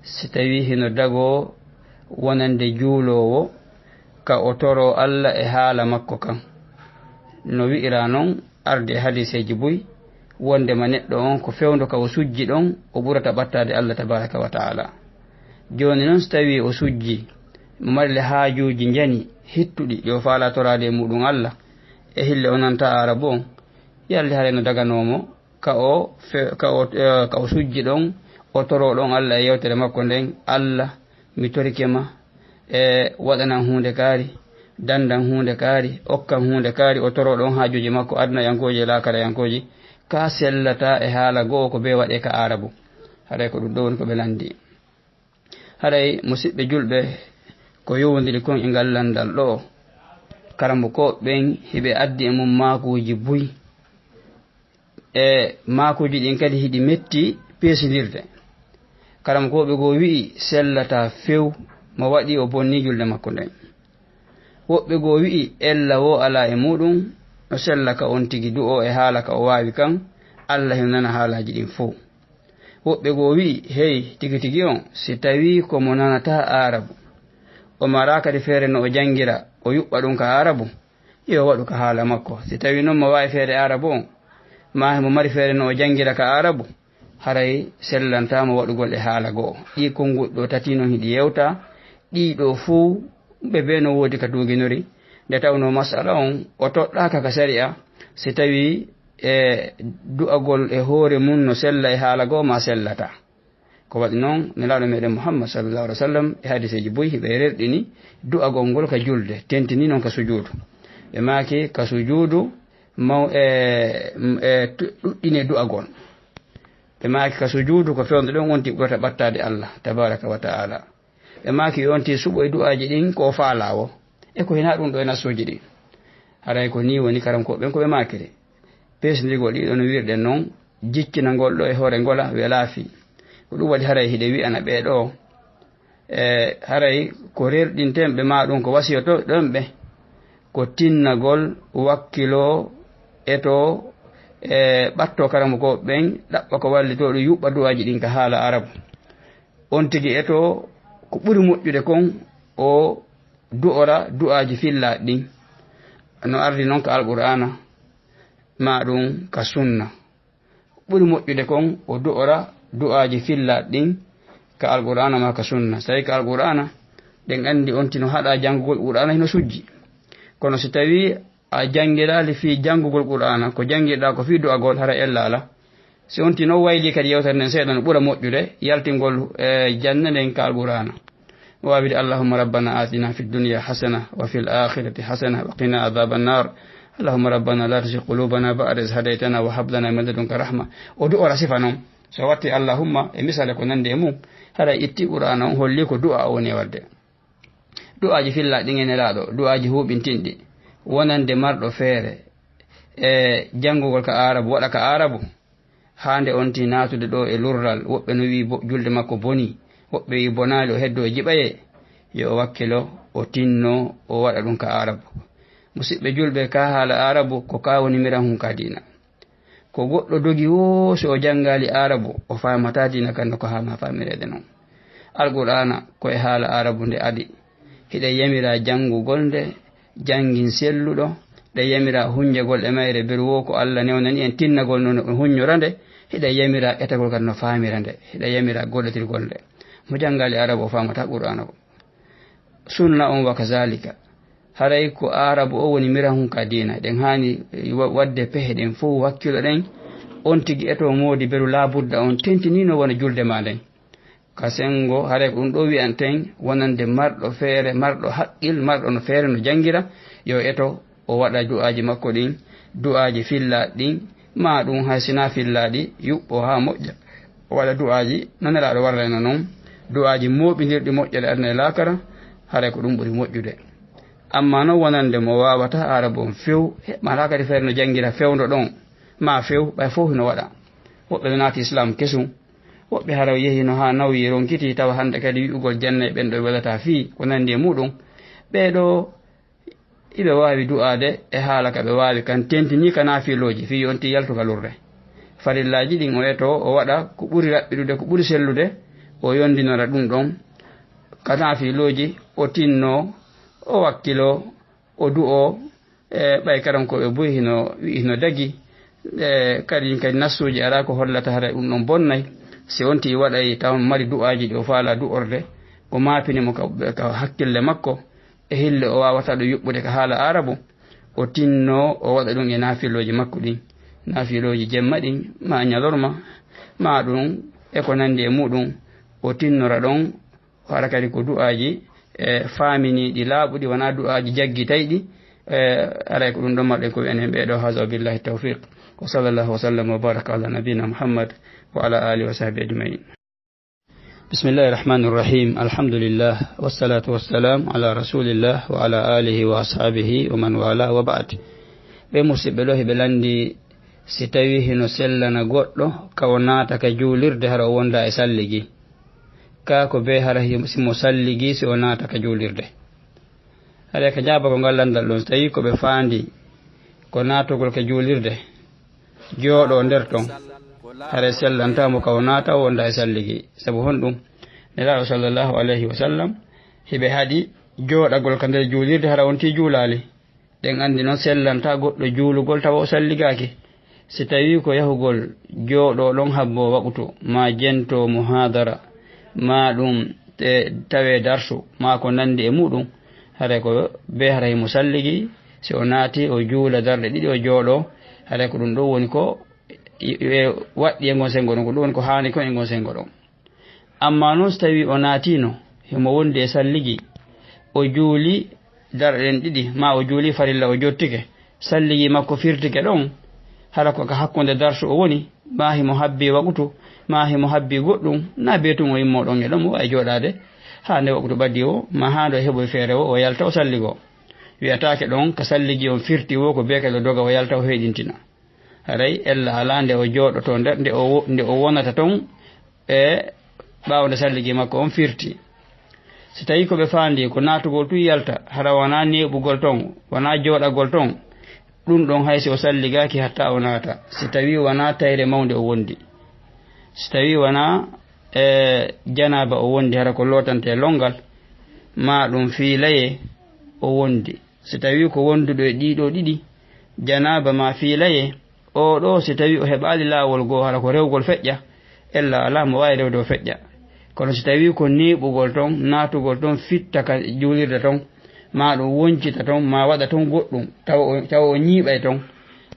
si tawii hino dagoo wonande juuloowo ka o toroo Alla e haala makko kan. No wi'iraa non ardi e hadiiseeji buy, wonndema neɗɗo on ko fewndo ka o sujji ɗon o ɓurata ɓattaade Alla tabaaraka wa ta'aala. Jooni non si tawii o sujji, mo mari le haajuuji njani hittuɗi ɗi o faalaa toraade e muuɗum Alla, e hille o nantaa Aarabu on, yalli haray no daganoo mo ka o fe-, ka o, eh, ka o sujji ɗon, o toroo ɗon Alla e yewtere makko nden, "Alla, mi torike ma, e waɗanan huunde kaari, dandan huunde kaari, okkan huunde kaari," o toroo ɗon haajuuji makko aduna yankooji e laakara yankooji, ka sellataa e haala go'o ko bee waɗee ka Aarabu. Haray ko ɗum ɗo woni ko ɓe lanndi. Haray, musiɓɓe julɓe, ko yowondiri kon e ngal lanndal ɗoo, karamokooɓe ɓen hiɓe addi e mum maakuuji buy. E maakuuji ɗin kadi hiɗi metti, peesindirde. Karamokooɓe goo wi'i sellataa few mo waɗi o bonnii julde makko nden. Woɓɓe goo wi'i ella woo alaa e muuɗum, no sella ka on tigi du'oo e haala ka o waawi kan, Alla hino nana haalaaji ɗin fow. Woɓɓe goo wi'i, hey, tigi tigi on, si tawii ko mo nanataa Aarabu, o maraa kadi feere no o janngira, o yuɓɓa ɗum ka Aarabu, yo o waɗu ka haala makko. Si tawii non mo waawi feere Aarabu on, maa himo mari feere no o janngira ka Aarabu, haray sellantaa mo waɗugol e haala go'o. Ɗii konnguɗi ɗoo tati non hiɗi yewta, ɗii ɗoo fow ɓe bee no woodi ka tuuginori. Nde tawnoo mas'ala on, o toɗɗaaka ka sari'a, si tawii e du'agol e hoore mun no sella e haala go'o maa sellataa. Ko waɗi non, Nelaaɗo meɗen Muhammad sallallahu alaihi wasallam e hadiseeji buy hiɓe rerɗini du'agol ngol ka julde, tentini non ka sujuudu. Ɓe maaki ka sujuudu maw-, e, e tu-, ɗuɗɗine du'agol. Ɓe maaki ka sujuudu ko fewndo ɗon on tigi ɓurata ɓattaade Alla tabaraka wa ta'ala. Ɓe maaki yo on tigi suɓo e du'aaji ɗin ko o faalaa woo. E ko hinaa ɗum ɗoo e nassuuji ɗin. Haray ko nii woni karamokooɓe ɓen ko ɓe maakiri. Peesindirgol ɗii ɗoo no wi'irɗen non, jikkinangol ɗoo e hoore ngola welaa fii. Ko ɗum waɗi haray hiɗe wi'ana ɓee ɗoo, e, haray ko rerɗinten ɓe maa ɗum ko wasiyotoɗen ɓe, ko tinnagol, wakkiloo, etoo, e, ɓattoo karamokooɓe ɓen, ɗaɓɓa ko wallitoo ɗum, yuɓɓa du'aaji ɗin ka haala Aarabu. On tigi etoo ko ɓuri moƴƴude kon, o du'ora du'aaji fillaaɗi ɗin, no ardi non ka Alqur'aana, maa ɗum ka sunna. Ɓuri moƴƴude kon, o du'ora du'aaji fillaaɗi ɗin ka Alqur'aana maa ka sunna. So tawii ka Alqur'aana, ɗen anndi on tigi no haɗaa janngugol Qur'aana, hino sujji. Kono si tawii a janngiraali fii janngugol Qur'aana, ko janngirɗaa ko fii du'agol, hara ella alaa. Si on tigi no waylii kadi yewtere nden seeɗa, no ɓura moƴƴude yaltingol, e, jannde nden ka Alqur'aana. O waawi wi'ude, اللهم ربنا آتنا في الدنيا حسنة وفي الآخرة حسنة وقنا عذاب النار. اللهم ربنا لا تزغ قلوبنا بعد إذ هديتنا وهب لنا من لدنك رحمة. O du'ora sifa non. So watti اللهم e misal e ko nanndi e mum, haray itti Qur'aana on holli ko du'a o woni e waɗde. Du'aaji fillaaɗi ɗin e Nelaaɗo, du'aaji huuɓintinɗi, wonande marɗo feere e janngugol ka Aarabu, waɗa ka Aarabu, haa nde on tigi naatude ɗoo e lurral, woɓɓe no wi'i bo-, julde makko bonii, woɓɓe wi'i bonaali, o heddoo e jiɓayee, yo o wakkilo, o tinno, o waɗa ɗum ka Aarabu. Musiɓɓe julɓe, ka haala Aarabu, ko ka woni miran hun ka diina. Ko goɗɗo dogi woo, si o janngaali Aarabu, o faamataa diina kan no ko haanaa faamireede non. Alqur'aana ko e haala Aarabu nde adi. Hiɗen yamiraa janngugol nde, janngin selluɗo, ɗen yamiraa hunnjagol e mayre, beru woo ko Alla newnani en tinnagol no, no hunnjora nde, hiɗen yamiraa etagol kan no faamira nde, hiɗen yamiraa goɗɗotirgol nde. Mo janngaali Aarabu, o faamataa Qur'aana ko. Sunna on wa kazalika. Haray ko Aarabu o woni miran hun ka diina. Eɗen haani wa-, waɗde pehe ɗen fow, wakkiloɗen on tigi eto moodi beru laabudda on tentiniino wona julde maa nden. Ka senngo, haray ko ɗum ɗoo wi'anten wonande marɗo feere, marɗo haqqil, marɗo no feere no janngira, yo eto o waɗa du'aaji makko ɗin, du'aaji fillaaɗi ɗin, maa ɗum hay si naa fillaaɗi, yuɓɓo haa moƴƴa, o waɗa du'aaji no Nelaaɗo warrayno non, du'aaji mooɓindirɗi moƴƴere aduna e laakara, haray ko ɗum ɓuri moƴƴude. Ammaa non wonande mo waawataa Aarabu on few, he, maa alaa kadi feere no janngira fewndo ɗon, maa few, ɓay fow hino waɗa. Woɓɓe no naati Islaam kesum, woɓɓe hara o yehi no haa nawyi ronkitii, tawa hannde kadi wi'ugol jannay ɓen ɗo welataa fii ko nanndi e muuɗum. Ɓee ɗoo Iɓe waawi du'aade e haala ka ɓe waawi kan, tentinii ka naafilooji, fii yo on tigi yaltu ka lurde. Farillaaji ɗin o etoo, o waɗa ko ɓuri raɓɓiɗude, ko ɓuri sellude, o yondinora ɗum ɗon ka naafilooji, o tinnoo, o wakkiloo, o du'oo, e ɓay karankooɓe buy hino, hino dagi, e kadi, kadi nassuuji alaa ko hollata hara ɗum ɗon bonnay. Si on tigi waɗay taw mari du'aaji ɗi o faalaa du'orde, ko maapini mo ka, ka hakkille makko, e hille o waawataa ɗum yuɓɓude ka haala Aarabu, o tinnoo o waɗa ɗum e naafilooji makko ɗin, naafilooji jemma ɗin, maa ñalorma, maa ɗum e ko nanndi e muuɗum, o tinnora ɗon, hara kadi ko du'aaji, e, faaminiiɗi, laaɓuɗi, wanaa du'aaji jaggitayɗi, e, haray ko ɗum ɗon marɗen ko wi'en heen ɓee ɗoo. Haza wa billahi tawfiq. Wa sallallahu wa sallam wa baraka ala nabiyina Muhammad wa ala alihi wa sahbihi ajmain. بسم الله الرحمن الرحيم. الحمد لله، والصلاة والسلام على رسول الله وعلى آله وأصحابه ومن والاه، وبعد. Ɓee musiɓɓe ɗoo, hiɓe lanndi Si tawii hino sellana goɗɗo ka o naata ka juulirde hara o wonda e salligi, kaa ko bee hara hi-, si mo salligi si o naata ka juulirde. Haray ka jaabagol ngal lanndal ɗon, si tawii ko ɓe faandi ko naatugol ka juulirde, jooɗo nder ton, haray sellantaa mo ka o naata o wonda e salligi. Sabu honɗum? Nelaaɗo sallallahu alayhi wa sallam, hiɓe haɗi jooɗagol ka nder juulirde hara on tii juulaali. Ɗen anndi non sellantaa goɗɗo juulugol tawa o salligaaki. Si tawii ko yahugol jooɗo ɗon habbo waqutu, maa jento muhaadara, maa ɗum te-, tawee darsu, maa ko nanndi e muɗum, haray ko bee hara himo salligi, si o naati o juula darɗe ɗiɗi o jooɗo, haray ko ɗum ɗon woni ko i-, e waɗɗi e ngon senngo ɗon, ko ɗum woni ko haani kon e ngon senngo ɗon. Ammaa non, si tawii o naatiino, himo wondi e salligi, o juuli darɗe ɗen ɗiɗi, maa o juuli farilla, o jottike, salligi makko firtike ɗon, hara ko ka hakkunde darsu o woni, maa himo habbii waqutu, maa himo habbii goɗɗum, naa bee tun o immoo ɗon e ɗon, o waawi jooɗaade haa nde waqutu ɓadii o, maa haa nde o heɓoyi feere o, o yalta o salligoo. Wi'ataake ɗon ka salligi on firti woo ko bee kadi o doga o yalta o heyɗintina. Haray ella alaa nde o jooɗotoo nder, nde o wo-, nde o wonata ton e ɓaawo nde salligi makko on firti. Si tawii ko ɓe faandi ko naatugol tun yalta, hara wanaa neeɓugol ton, wanaa jooɗagol ton, ɗum ɗon hay si o salligaaki hatta o naata. Si tawii wanaa tayre mawnde o wondi. Si tawii wanaa, e, janaaba o wondi, hara ko lootantee lonngal, maa ɗum fiilayee o wondi. Si tawii ko wonduɗo e ɗii ɗoo ɗiɗi, janaaba maa fiilayee, oo ɗoo si tawii o heɓaali laawol goo hara ko rewgol feƴƴa, ella alaa mo waawi rewde o feƴƴa. Kono si tawii ko neeɓugol ton, naatugol ton, fitta ka juulirde ton, maa ɗum woncita ton, maa waɗa ton goɗɗum, tawa o, tawa o ñiiɓay ton,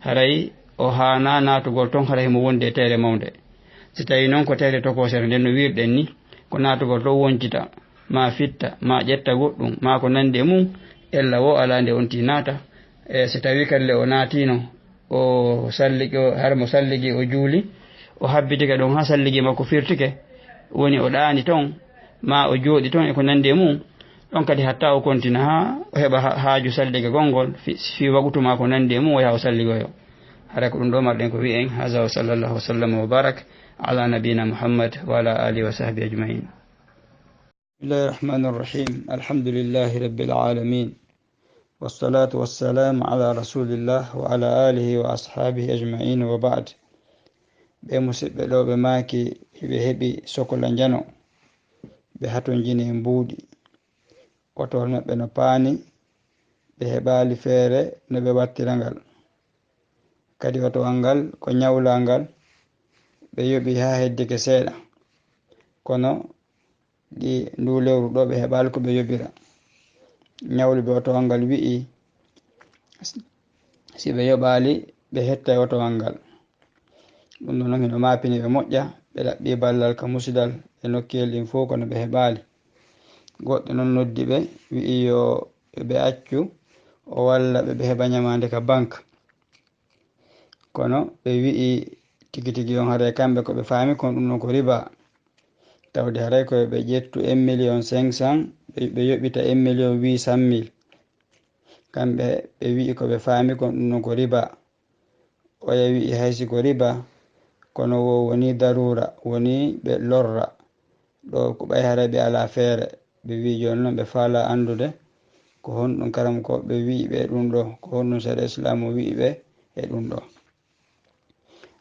haray o haanaa naatugol ton, hara himo wondi e tayre mawnde. Si tawii non ko tayre tokoosere nden no wiirɗen ni, ko naatugol ton woncita, maa fitta, maa ƴetta goɗɗum, maa ko nanndi e mum, ella woo alaa nde on tii naata. E si tawii kadi le o naatiino, o salligi, o, har mo salligi, o juuli, o habbitike ɗon haa salligi makko firtike, woni o ɗaani ton, maa o jooɗi ton e ko nanndi e mum, ɗon kadi hatta o kontina haa o heɓa ha-, haaju sallige gonngol, fi, fii waqutu maa ko nanndi e mum, o yaha o salligoyo. Haray ko ɗum ɗoo marɗen ko wi'en, haza wa sallallahu wa sallam wa barak ala nabiyina Muhammad wa ala alihi wa sahbihi ajma'in. بسم الله الرحمن الرحيم. الحمد لله رب العالمين. والصلاة والسلام على رسول الله وعلى آله وأصحابه أجمعين وبعد. Ɓee musiɓɓe ɗoo ɓe maaki hiɓe heɓi sokola njano, ɓe hatonjini e mbuuɗi. Otowal maɓɓe no paani, ɓe heɓaali feere no ɓe wattira ngal. Kadi otowal ngal ko ñawlaangal, ɓe yoɓi haa heddike seeɗa. Kono ɗi nduu lewru ɗoo ɓe heɓaali ko ɓe yoɓira. Ñawluɓe otowal ngal wi'i, si ɓe yoɓaali, ɓe hettay otowal ngal. Ɗum ɗoo non hino maapini ɓe moƴƴa, ɓe ɗaɓɓi ballal ka musidal e nokkuyel ɗin fow, kono ɓe heɓaali. Goɗɗo non noddi ɓe, wi'i yo ɓe accu o walla ɓe, ɓe heɓa ñamaande ka bank. Kono ɓe wi'i tigi tigi on haray kamɓe ko ɓe faami kon ɗum ɗon ko riba. Tawde haray ko ɓe ƴettu un million cinq cent, ɓe, ɓe yoɓita un million huit cent mille. Kamɓe ɓe wi'i ko ɓe faami kon ɗum ɗon ko riba. Oya wi'i hay si ko riba, kono wo woni daruura, woni ɓe lorra. Ɗoo ko ɓay haray ɓe alaa feere. Ɓe wi'i jooni non ɓe faalaa anndude ko honɗum karamokooɓe ɓe wi'i ɓe ɗum ɗoo, ko honɗum sariya Islaamu wi'i ɓe e ɗum ɗoo.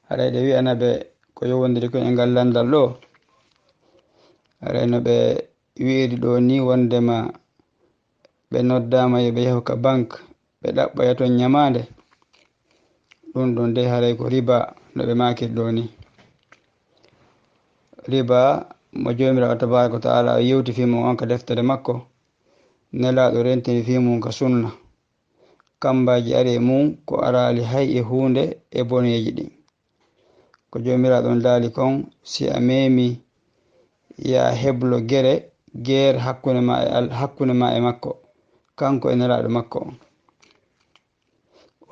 Haray ɗe wi'ana ɓe ko yowondiri kon e ngal lanndal ɗoo. Haray no ɓe wi'iri ɗoo nii wonndema ɓe noddaama yo ɓe yahu ka bank, ɓe ɗaɓɓoya ton ñamaande. Ɗum ɗon dey haray ko riba no ɓe maakiri ɗoo nii. Riba mo Joomiraaɗo tabaaraka wa ta'aala o yewti fii mum on ka deftere makko, Nelaaɗo rentini fii mum ka sunna. Kammbaaji ari e mum ko araali hay e huunde e boneeji ɗin. Ko Joomiraaɗo on daali kon, si a meemii, yo a heblo gere, geer hakkunde maa e Al-, hakkunde maa e makko, kanko e Nelaaɗo makko on.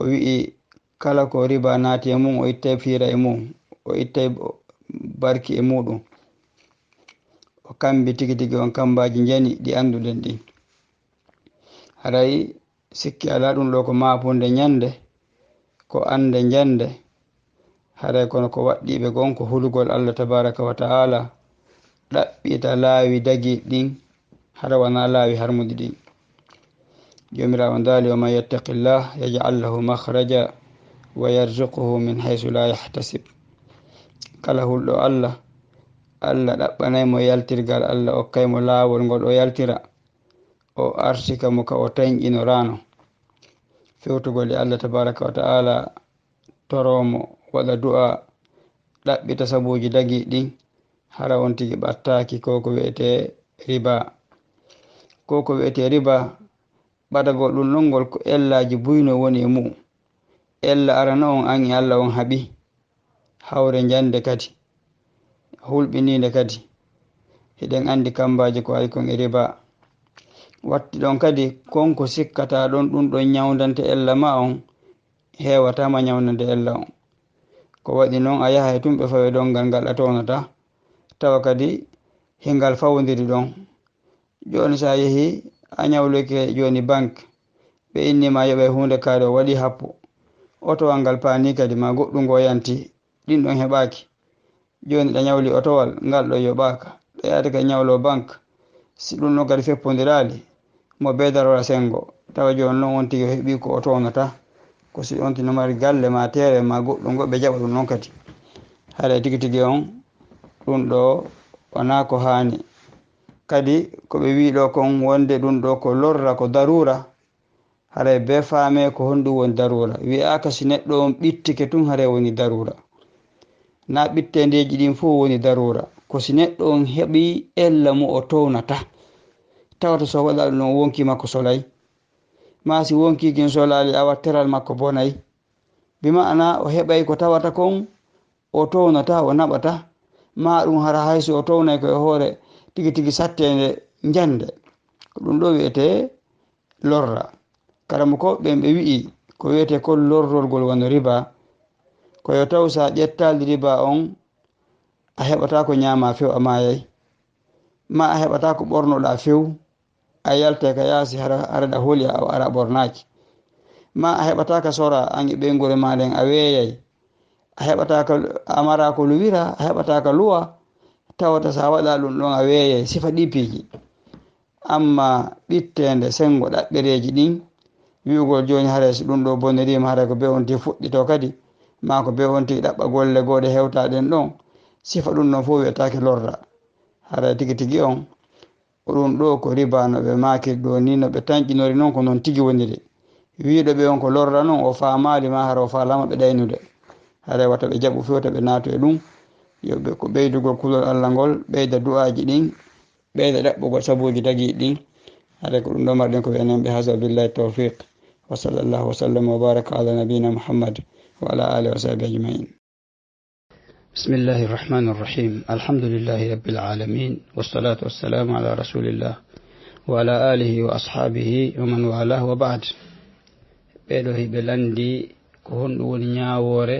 O wi'i, kala ko riba naati e mum, o ittay fiira e mum, o ittay barki e muuɗum. O kammbi tigi tigi on kammbaaji njani ɗi annduɗen ɗin. Haray sikki alaa, ɗum ɗoo ko maapunde ñande, ko annde njande, Haray kono ko waɗɗiiɓe gon ko hulugol Allah tabaaraka wa ta'ala, ɗaɓɓita laawi dagiiɗi ɗin, hara wanaa laawi harmuɗi ɗin. Joomiraaɗo on daali, "ومن يتق الله يجعل له مخرجا ويرزقه من حيث لا يحتسب." Kala hulɗo Allah, Allah ɗaɓɓanay mo yaltirgal, Allah okkay mo laawol ngol o yaltira, o arsika mo ka o tanƴinoraano. Fewtugol e Allah tabaaraka wa ta'ala, toroo mo, waɗa du'a, ɗaɓɓita sabuuji dagiiɗi ɗin, hara on tigi ɓattaaki ko ko wi'etee riba. Ko ko wi'etee riba, ɓadagol ɗum ɗon ngol ko ellaaji buy no woni e mu'un. Ella arano on an e Allah on haɓi. Hawre njande kadi, hulɓiniinde kadi, hiɗen anndi kammbaaji ko ari kon e riba. Watti ɗon kadi, kon ko sikkataa ɗon, ɗum ɗon ñawndante ella ma on, heewataa ma ñawndande ella on. Ko waɗi non, a yahay tun ɓe fawe donngal ngal a townataa, tawa kadi hingal fawondiri ɗon. Jooni, so a yehii, a ñawloyke jooni bank, ɓe innii ma yoɓe huunde kaari, o waɗii happu. Otowal ngal paanii kadi, ma goɗɗum ngo yanti, ɗin ɗon heɓaaki. Jooni, ɗa ñawli otowal, ngal ɗon yoɓaaka. Ɗa yaade ka ñawlo bank, si ɗum ɗon kadi feppondiraali, mo bee darora senngo, tawa jooni non on tigi o heɓii ko o townataa. Ko si on tigi no mari galle ma teere ma goɗɗum ngo, ɓe jaɓa ɗum non kadi. Haray tigi tigi on, ɗum ɗo wanaa ko haani. Kadi ko ɓe wi'i ɗo kon wonde ɗum ɗo ko lorra, ko daruura. Haray bee faamee ko honɗum woni daruura. Wi'aaka si neɗɗo on ɓittike tun haray woni daruura. Naa ɓitteendeeji ɗin fow woni daruura. Ko si neɗɗo on heɓii ella mo o townataa. Tawata so waɗaa ɗum ɗon wonkii makko solay. Maa si wonkii kin solaali, awa teral makko bonay. Bi ma'ana o heɓay ko tawata kon, o townataa, o naɓataa. Maa ɗum hara hay si o townay ko e hoore tigi tigi satteende njande. Ko ɗum ɗo wi'etee lorra. Karamokooɓe ɓen ɓe wi'i ko wi'etee kon lorrorgol wano riba, ko yo taw si a ƴettaali riba on, a heɓataa ko ñaamaa few, a maayay. Maa a heɓataa ko ɓornoɗaa few, a yaltay ka yaasi hara, hara ɗa holi a, a ara ɓornaaki. Maa a heɓataa ka soraa an e ɓeynguure maa nden, a weeyay. A heɓataa ka, a maraa ko luwiraa, a heɓataa ka luwaa, tawata si a waɗaa ɗum ɗon a weeyay, sifa ɗii piiji. Ammaa ɓitteende senngo ɗaɓɓereeji ɗin, wi'ugol jooni haray si ɗum ɗo boniriima, haray ko bee on tigi fuɗɗitoo kadi, maa ko bee on tigi ɗaɓɓa golle goo ɗe hewtaa ɗen ɗon, sifa ɗum ɗon fow wi'etaake lorra. Haray tigi tigi on, ko ɗum ɗo ko riba no ɓe maakiri ɗo ni, no ɓe tanƴinori non, ko non tigi woniri. Wi'uɗo ɓe on ko lorra non, o faamaali maa hara o faalaama ɓe ɗaynude. Haray wata ɓe jaɓu few, wata ɓe naatu e ɗum. Yo ɓe, ko ɓeydugol kulol Allah ngol, ɓeyda du'aaji ɗin, ɓeyda ɗaɓɓugol sabuuji dagiiɗi ɗin. Haray ko ɗum ɗo marɗen ko wi'anen ɓe. Haza billahi tawfiq. Wa sallallahu wa sallam wa baraka ala nabiyina Muhammad wa ala alihi wa sahbihi ajma'in. بسم الله الرحمن الرحيم. الحمد لله رب العالمين، والصلاة والسلام على رسول الله وعلى آله وأصحابه ومن والاه، وبعد. Ɓeeɗo hiɓe lanndi ko honɗum woni ñaawoore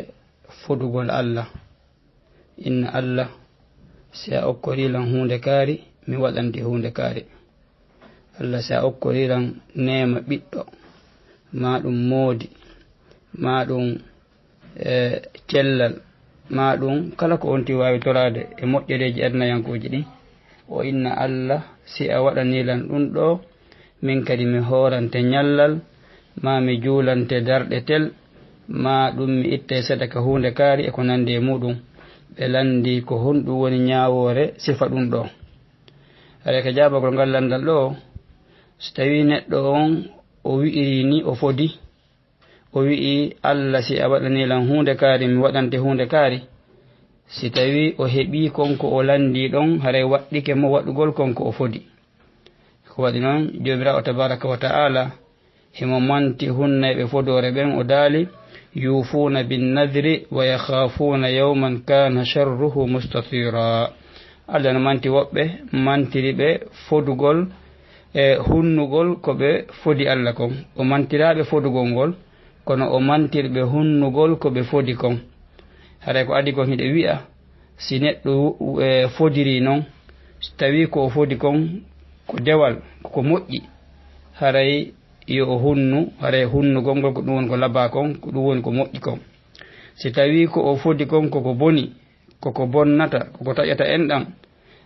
fodugol Allah. Inna Allah, si a okkorii lan huunde kaari, mi waɗante huunde kaari. Allah, si a okkorii lan neema ɓiɗɗo, maa ɗum moodi, maa ɗum, e, cellal, maa ɗum kala ko on tigi waawi toraade e moƴƴereeji adinayankooji ɗin, o inna Allah, si a waɗanii lan ɗum ɗo, min kadi mi hoorante ñallal, maa mi juulante darɗe tel, maa ɗum mi ittay sadaka huunde kaari e ko nanndi e muɗum. Ɓe lanndi ko honɗum woni ñaawoore sifa ɗum ɗo. Haray ka jaabagol ngal lanndal ɗo, so tawii neɗɗo on o wi'irii ni o fodi, o wi'i, "Allah, si a waɗanii lan huunde kaari, mi waɗante huunde kaari." Si tawii o heɓii kon ko o lanndii ɗon, haray waɗɗike mo waɗugol kon ko o fodi. Ko waɗi non, Joomiraaɗo tabaaraka wa ta'aala himo manti hunnayɓe fodoore ɓen, o daali, "يوفون بالنذر ويخافون يوما كان شره مستطيرا." Allah no manti woɓɓe, mantiri ɓe fodugol e hunnugol ko ɓe fodi Allah kon. O mantiraa ɓe fodugol ngol, kono o mantiri ɓe hunnugol ko ɓe fodi kon. Haray ko adii kon hiɗen wi'a, si neɗɗo, e, fodirii non, si tawii ko o fodi kon ko dewal, ko moƴƴi, haray yo o hunnu, haray hunnugol ngol ko ɗum woni ko labaa kon, ko ɗum woni ko moƴƴi kon. Si tawii ko o fodi kon koko boni, koko bonnata, koko taƴata enɗam,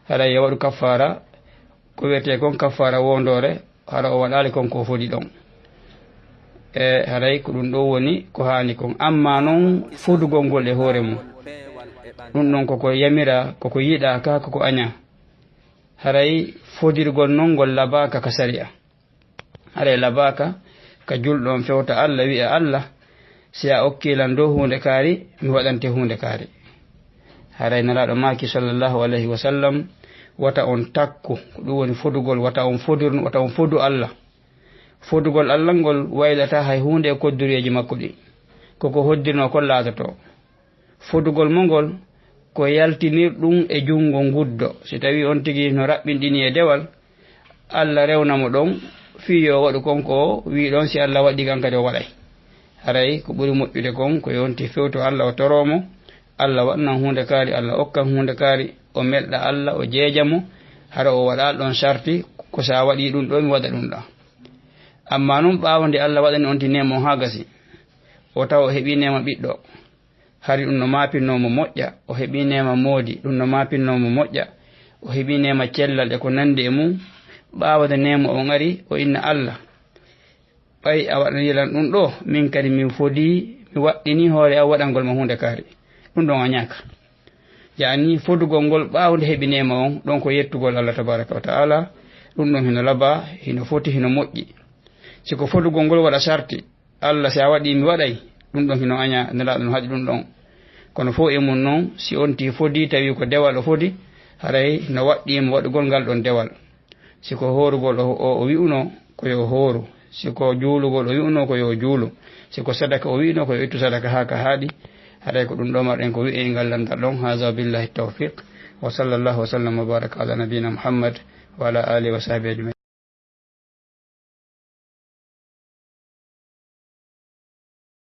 haray yo waɗu kaffaara, ko wiyetee kon kaffaara woondoore, hara o waɗaali kon ko o fodi ɗon. E haray ko ɗum ɗoo woni ko haani kon. Ammaa non fodugol ngol e hoore mum, ɗum ɗon koko yamiraa, koko yiɗaa ka, koko añaa. Haray fodirgol non ngol labaaka ka sariya. Haray labaaka ka julɗo on fewta Alla, wi'a, "Alla, si a okkii lan dow huunde kaari, mi waɗante huunde kaari." Haray Nelaaɗo maaki, sallallahu alayhi wa sallam, "Wata on takku," ko ɗum woni fodugol, "wata on fodur, wata on fodu Alla." Fodugol Alla ngol waylataa hay huunde e koddureeji makko ɗin. Ko ko hoddirnoo kon laatotoo. Fodugol mo ngol ko yaltinirɗum e junngo nguddo. Si tawii on tigi no raɓɓinɗini e dewal, Alla rewna mo ɗon, fii yo o waɗu kon ko o wi'i ɗon, si Alla waɗii kan kadi o waɗay. Haray ko ɓuri moƴƴude kon ko yo on tigi fewto Alla, o toroo mo, Alla waɗanan huunde kaari, Alla okkan huunde kaari, o melɗa Alla, o jeeja mo, hara o waɗaali ɗon sarti, ko si a waɗii ɗum ɗoo, mi waɗa ɗum ɗaa. Ammaa non ɓaawo nde Alla waɗani on tigi neema on haa gasi, o tawa o heɓii neema ɓiɗɗo, hari ɗum no maapinnoo mo moƴƴa, o heɓii neema moodi, ɗum no maapinnoo mo moƴƴa, o heɓii neema cellal e ko nanndi e mum. Ɓaawo nde neema on ari, o inna Alla, "Ɓay a waɗanii lan ɗum ɗoo, min kadi min fodii, mi waɗɗinii hoore am waɗangol ma huunde kaari." Ɗum ɗon añaaka. Yaani fodugol ngol ɓaawo nde heɓi neema on, ɗon ko yettugol Alla tabaaraka wa ta'aala, ɗum ɗon hino labaa, hino foti, hino moƴƴi. Si ko fodugol ngol waɗa sarti, Alla, si a waɗii, mi waɗay, ɗum ɗon hino añaa, Nelaaɗo no haɗi ɗum ɗon. Kono fow e mum non, si on tigi fodii, tawi ko dewal o fodi, haray no waɗɗii mo waɗugol ngal ɗon dewal. Si ko hoorugol o, o, o wi'unoo, ko yo o hooru. Si ko juulugol o wi'unoo, ko yo o juulu. Si ko sadaka o wi'unoo, ko yo ittu sadaka haa ka haaɗi. Haray ko ɗum ɗoo marɗen ko wi'e e ngal lanndal ɗon. Haza billahi tawfiq. Wa sallallahu wa sallam wa baraka ala nabiyina Muhammad wa ala alihi wa sahbihi ajmain.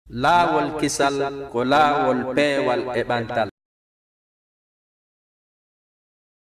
Laawol kisal ko laawol peewal e ɓantal.